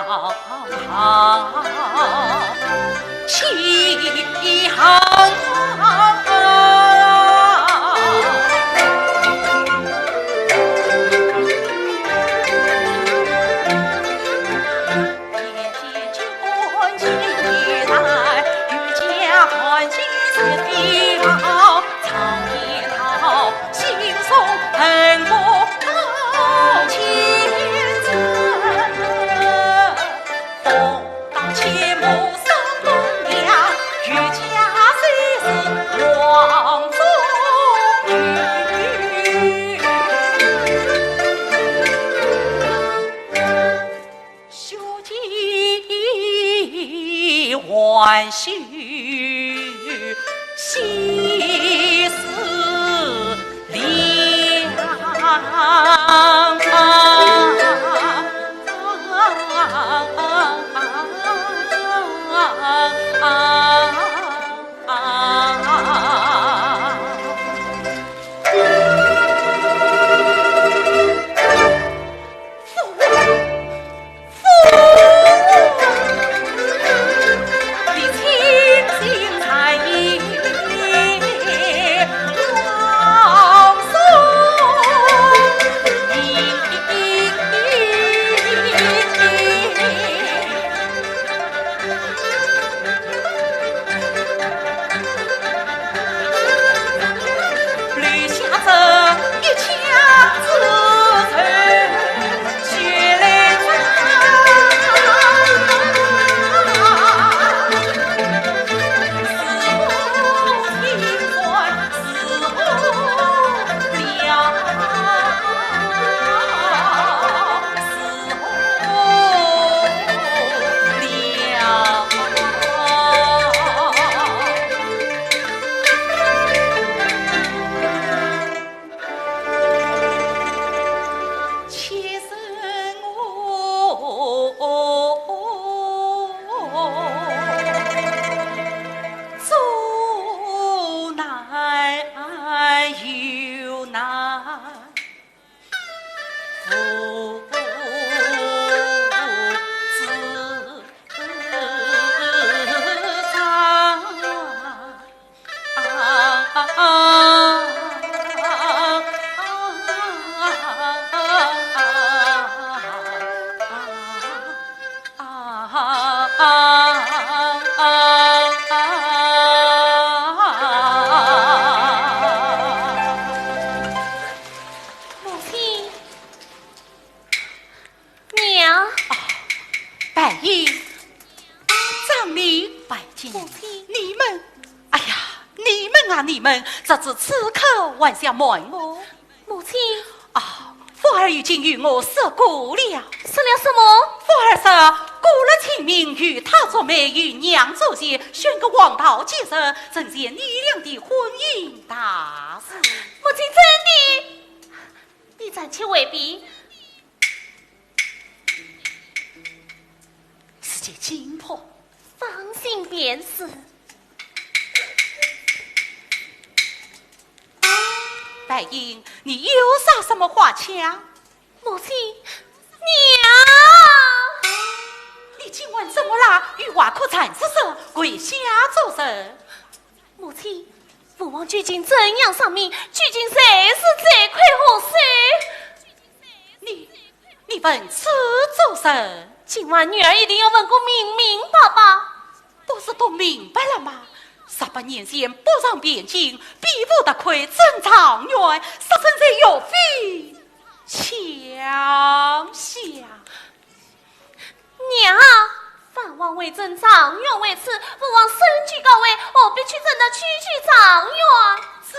啊啊啊啊啊啊啊啊啊啊啊！母亲。娘。啊，白英，张林，白金，母亲。你们，哎呀，你们啊，你们，直至此刻还想瞒我？母亲。啊，福儿已经与我说过了。说了什么？福儿说，过了清明与他做媒，与娘做鞋，选个黄道吉日，成全你俩的婚姻大事。母亲，真的？你暂且回避。 世界金破，放心便是。白英，你又撒什么花枪？母亲，娘！你今晚怎么啦？有话可暂时说，跪下作甚？母亲，父王究竟怎样丧命？究竟谁是罪魁祸首？ 你，你问此作甚？今晚女儿一定要问个明明白白。不是都明白了吗？十八年前北上汴京，比武夺魁，争状元，杀身在岳飞墙下。娘啊，藩王为争，状元为此，父王身居高位，何必去争那区区状元？这……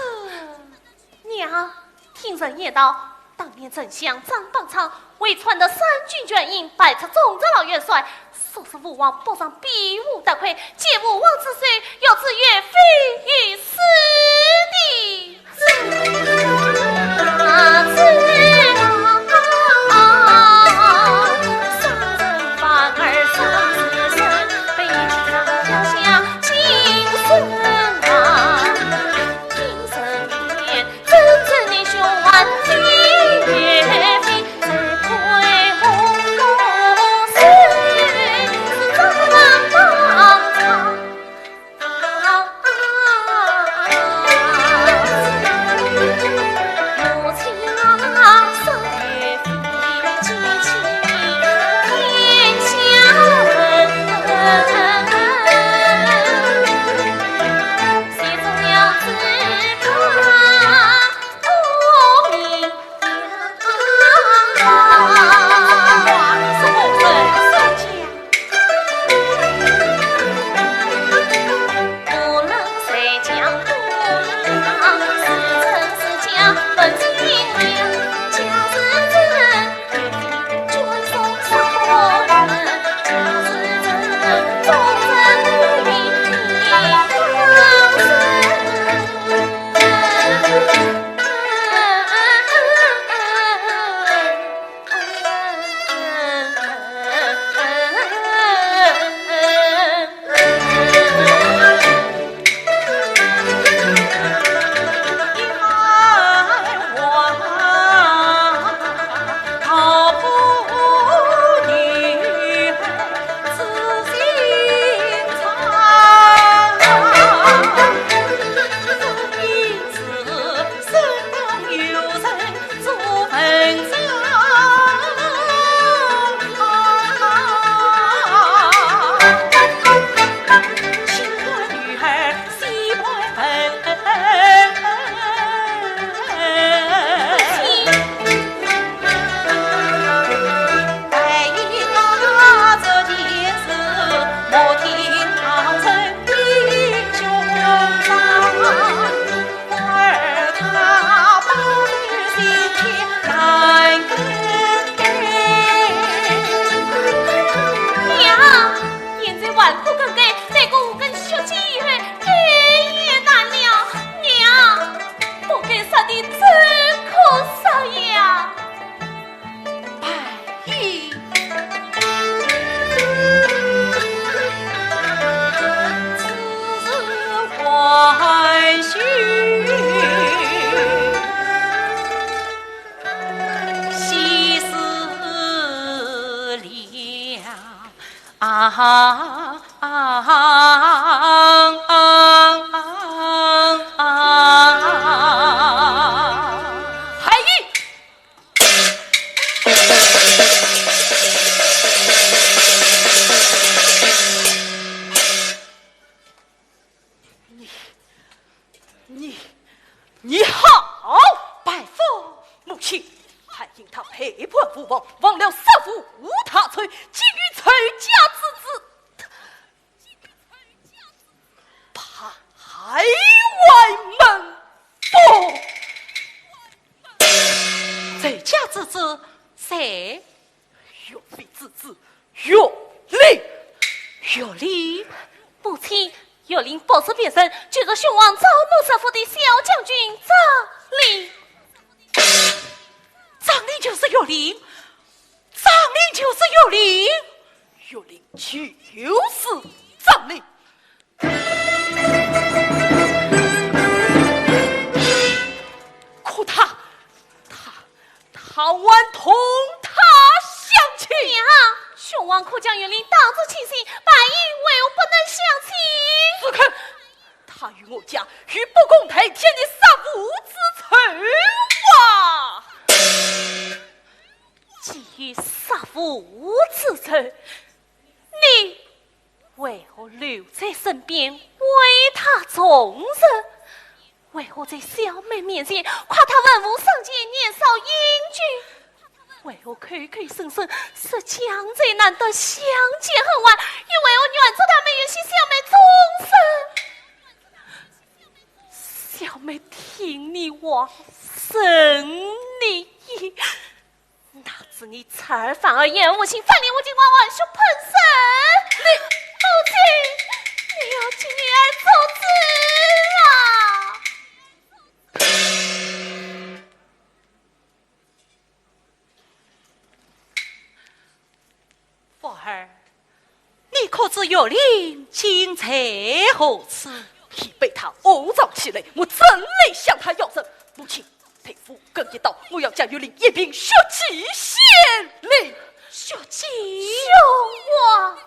娘，听人言道，当年丞相张邦昌为篡夺三军权印，败出中直老元帅，说是父王北上比武夺魁，借父王之手，要置岳飞于死地。这…… 娘，现在还哭个给，再过五更血祭以后，更也难了。娘，不该杀的真可杀呀！白英。 啊啊啊啊啊啊！你，你好！拜父。母亲，还因他背叛父王，忘了杀父吴大才，竟欲拆家之子，他竟欲拆家之子，排外门风。拆家之子，谁？ 岳飞之子岳林。岳林？母亲，岳林不是别人，就是兄王招募杀父的小将军张林。张林就是岳林？张林就是岳林？岳林就是张林。 可他，他，他还同他相亲。娘，兄王可将岳林当作亲信，白衣为何不能相亲？住口！他与我家有不共戴天的杀父之仇啊！既有杀父之仇，你 为何留在身边为他从事？为何在小妹面前夸他文武双全、年少英俊？为何口口声声说江山难断、相见恨晚？又为何远祝他们有些小妹终身？小妹听你话，顺你意， 哪知你出尔反尔，言而无信，翻脸无情，还含血喷人。你，母亲，你要替女儿做主啊！凤儿，你可知岳林今在何处？已被他窝藏起来，我正来向他要人。母亲， 待父跟一道，我要将岳林一并血祭先令。血祭？兄王！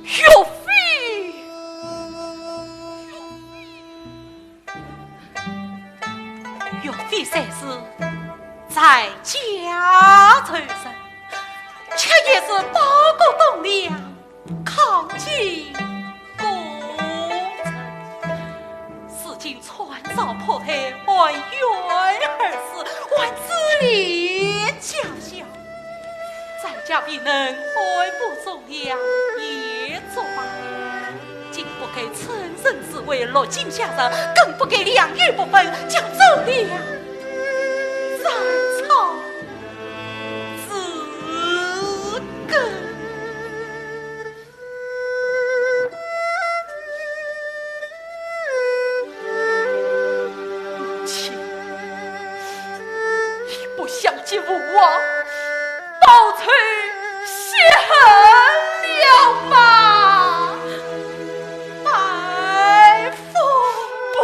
岳飞，岳飞虽是在家仇人，却也是报国栋梁，抗击功臣。如今 川遭破退，含冤而死，还志恋家乡。在家未能安步忠良，也作罢。今不该趁人之危，落井下石，更不该良莠不分，将忠良斩草除根。 母亲，你不想见父王，报仇雪恨了吧？白凤。不。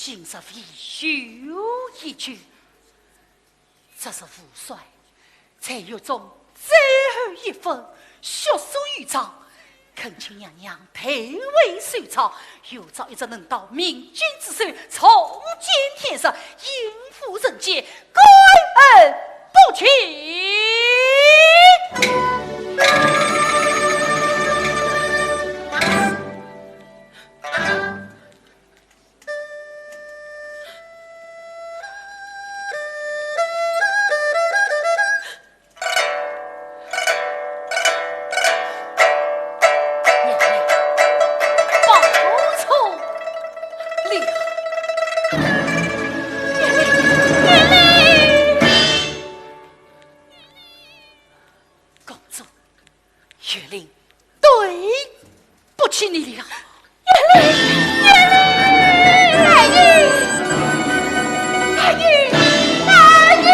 今日唯有一救，这是父帅在狱中最后一分血书遗状，恳请娘娘代为收抄，有朝一日能到明君之手，重见天日，应付人间，感恩不尽。娘娘，报错了。公主， 玉林对不起你了。玉林，玉林，爱玉，爱玉，爱玉。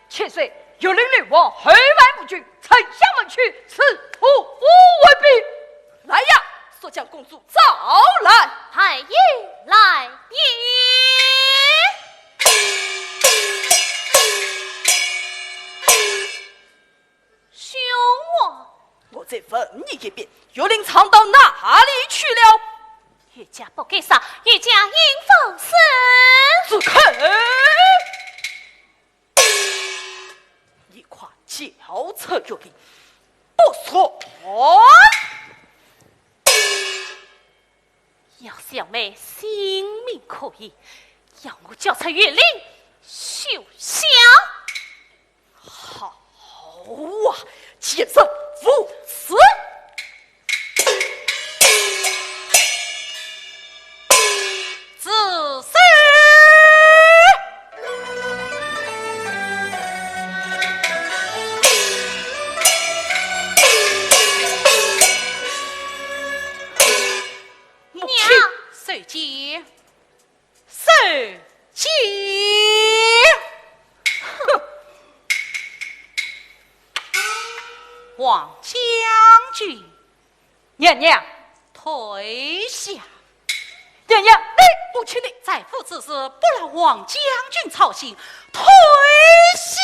千岁，玉林女王后患无穷，丞相问讯，是何威逼？来呀，速将公主招来。太医来也。兄王，我再问你一遍，玉林藏到哪里去了？玉家不敢说，玉家因何死？住口！你快交出玉林，不说。 要小妹性命可疑，要我交出玉林休想。好啊，今日无死。住手！ 母亲。娘。受惊，受惊。哼，王将军。娘娘，退下。娘娘，你，母亲你，在府之事不劳王将军操心，退下。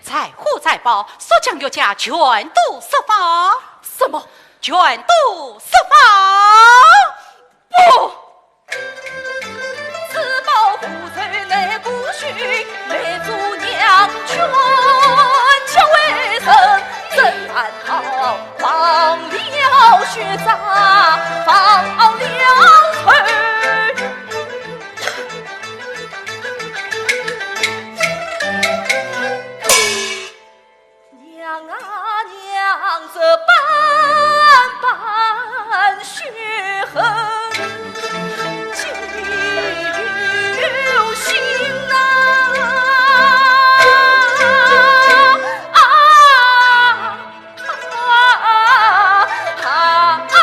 在虎在豹，速将岳家全都释放。什么？全都释放？不！ 此报父仇难过去，梅珠娘全家为人，怎奈何放了学长，放了仇。 娘啊娘，这般般血恨，几流心呐！啊啊啊啊！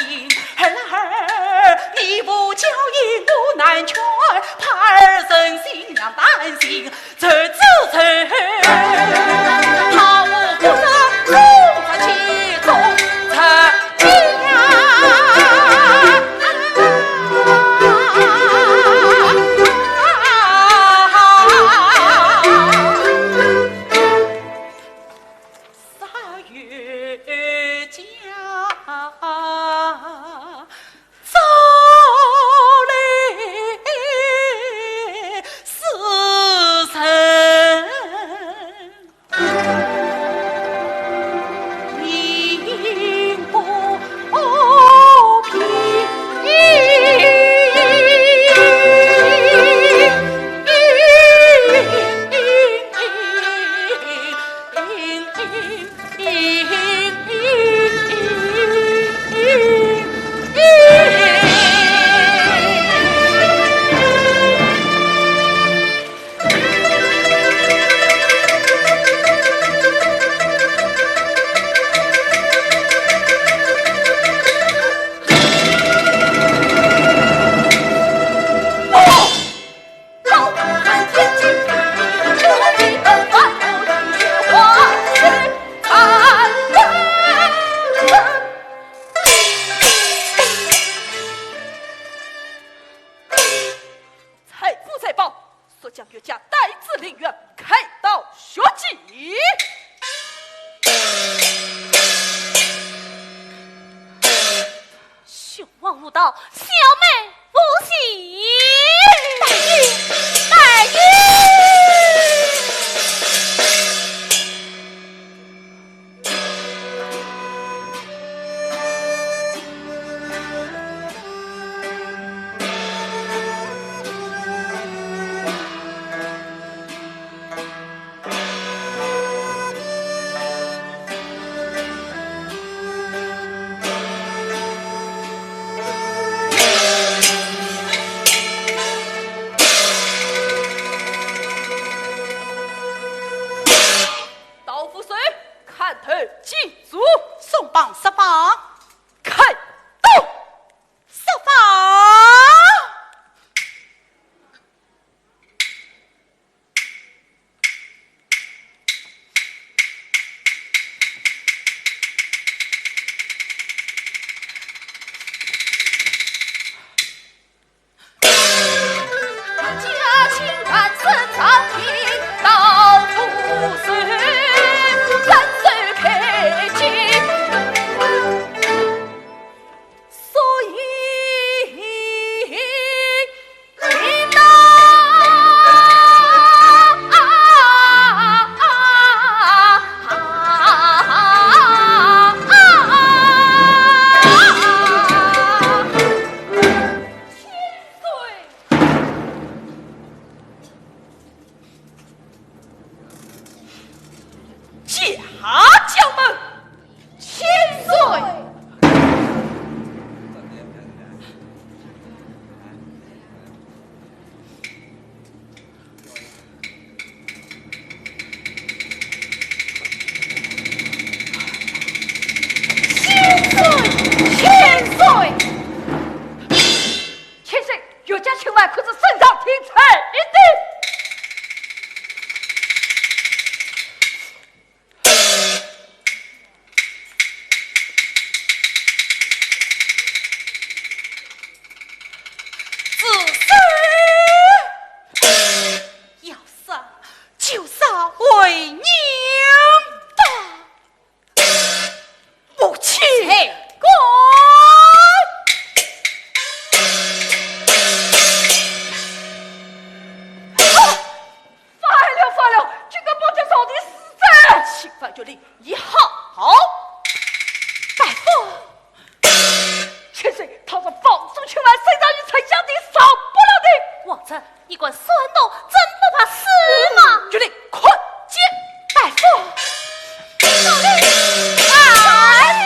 儿啊儿，你不教引我难劝，怕儿忍心娘担心，这这这，好无不得，不得其中，这呀。财富财宝，速将岳家带至陵园，开刀血祭。兄王无道，小妹无情。大爷，大爷。 刀斧手，砍头祭祖。松绑释放。开刀。释放。 家将们，千岁！千岁！千岁！ 千岁，岳家亲王可是圣上听差的。子孙要杀，就杀为娘吧。 母亲。谁敢？啊！反了，反了，这个保家少的死罪！侵犯军令，你好！大夫。 千岁，倘若放出去，万岁早已丞相的少不了的。王子，你敢算动，怎不怕死吗？军令，快接！大夫，大夫，大夫！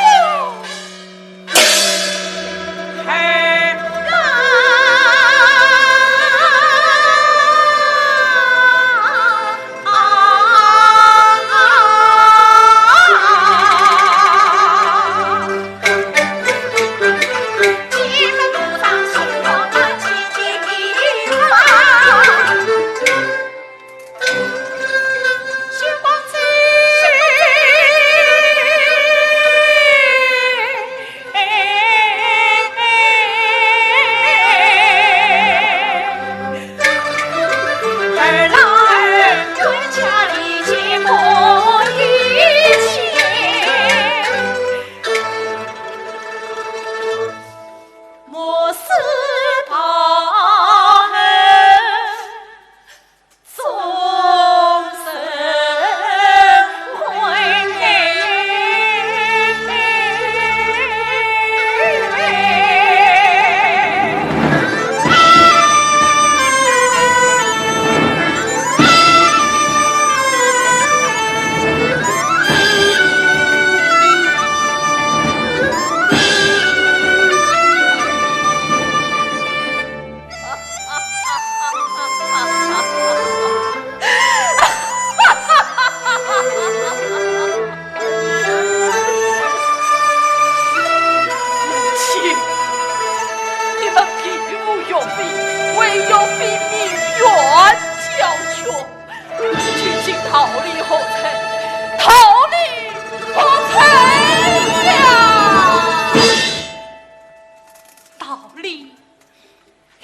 道理。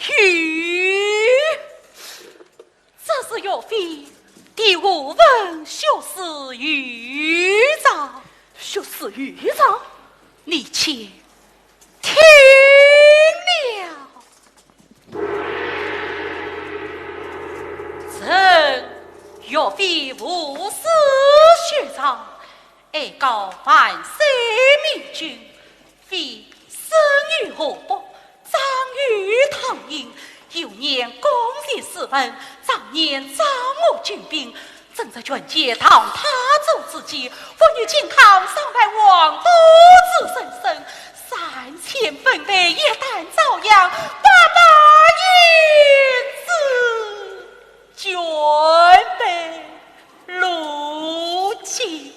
咦，这是岳飞的何文学士御状。学士御状？你且听了。臣岳飞何氏御状，哀告万岁明君， 非生于河北，长于汤阴。幼年攻前四门，壮年掌握军兵，正值权健当太祖之际，忽遇靖康上犯，黄巾之乱，三千军队一旦遭殃，八百英子全被 路径。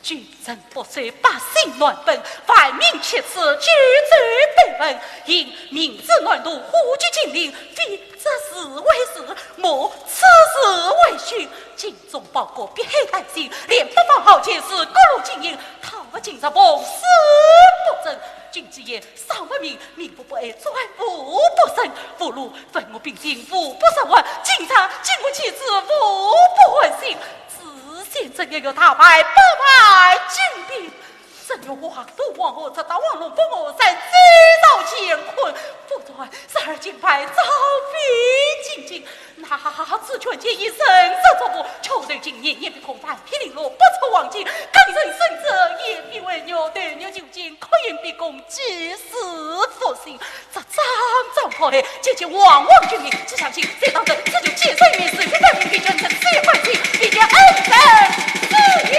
君臣不守，百姓难奔，万民皆知，举罪得闻。因民之难度，虎踞金陵，非这是为是，莫此是为虚。精忠报国，碧海丹心，连北方豪杰如各路精英，讨伐今日，奉事不争。君子言， 上不明，民不不爱，专无不胜。无路文武并进，无不生患。今朝经过七次，无不安心。至先正月有大败，八百精兵。正月黄土黄河，直捣黄龙分河山，追到乾坤。不断十二金牌，招飞进京。 哪知权健以仁义作福，却受尽年年逼供，万兵凌辱，不出黄金，更人生者也必为虐，投入囚禁，哭饮逼供，几死不行。这张张迫害，皆见皇王军民，只相信，谁当真，此就解说于民，是非百姓，必将这次欢喜，必将恩人之意。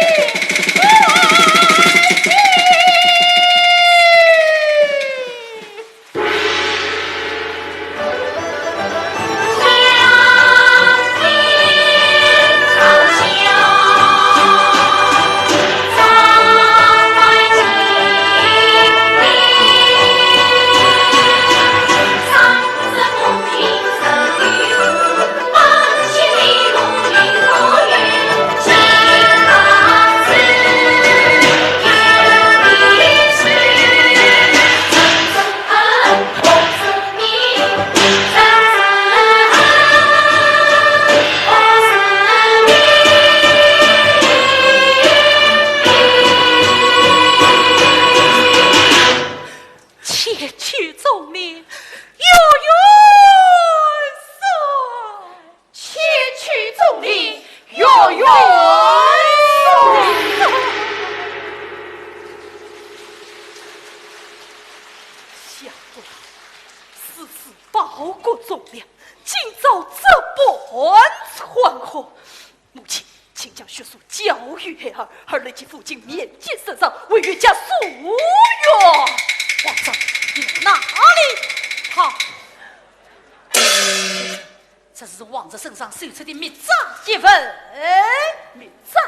千秋忠烈，岳元帅。千秋忠烈，岳元帅。想不到此次报国忠良，今朝这般场合。母亲，请将血书交与孩儿，孩儿立即赴京面见圣上，为岳家诉冤。皇上，你们哪里跑？这是皇上圣上手持的密诏一份。密诏？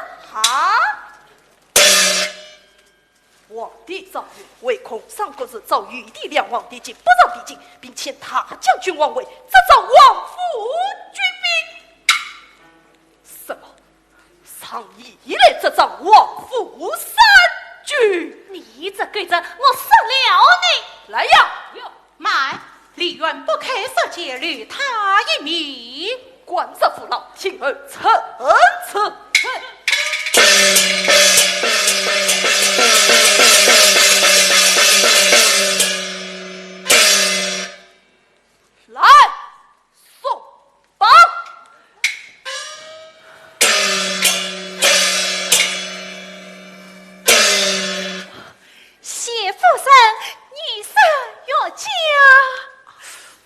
皇帝诏曰，唯恐上国时遭御敌两王，帝即不让帝进，并遣大将军王维执掌王府军兵。什么？让你来执掌王府三军？你这狗贼，我杀了你！来呀！有。 慢，梨园不开设宴，留他一命。官职父老，听候圣旨。来，送 报。谢夫人，女婿有驾。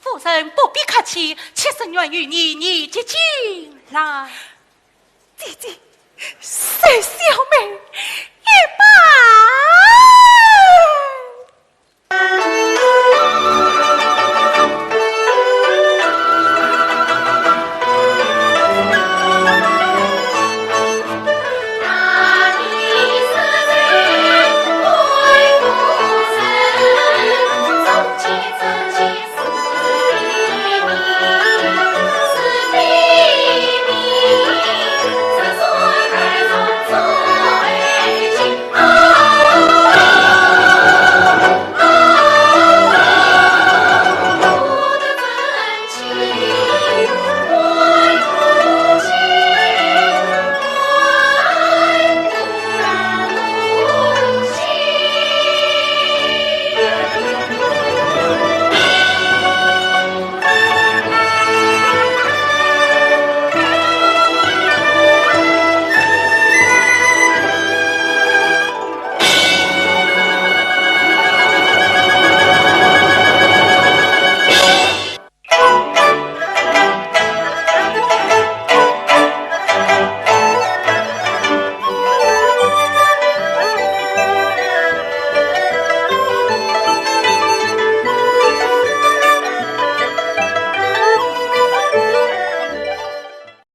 夫人不必客气，妾身愿与你一径来。姐姐，随小妹一拜。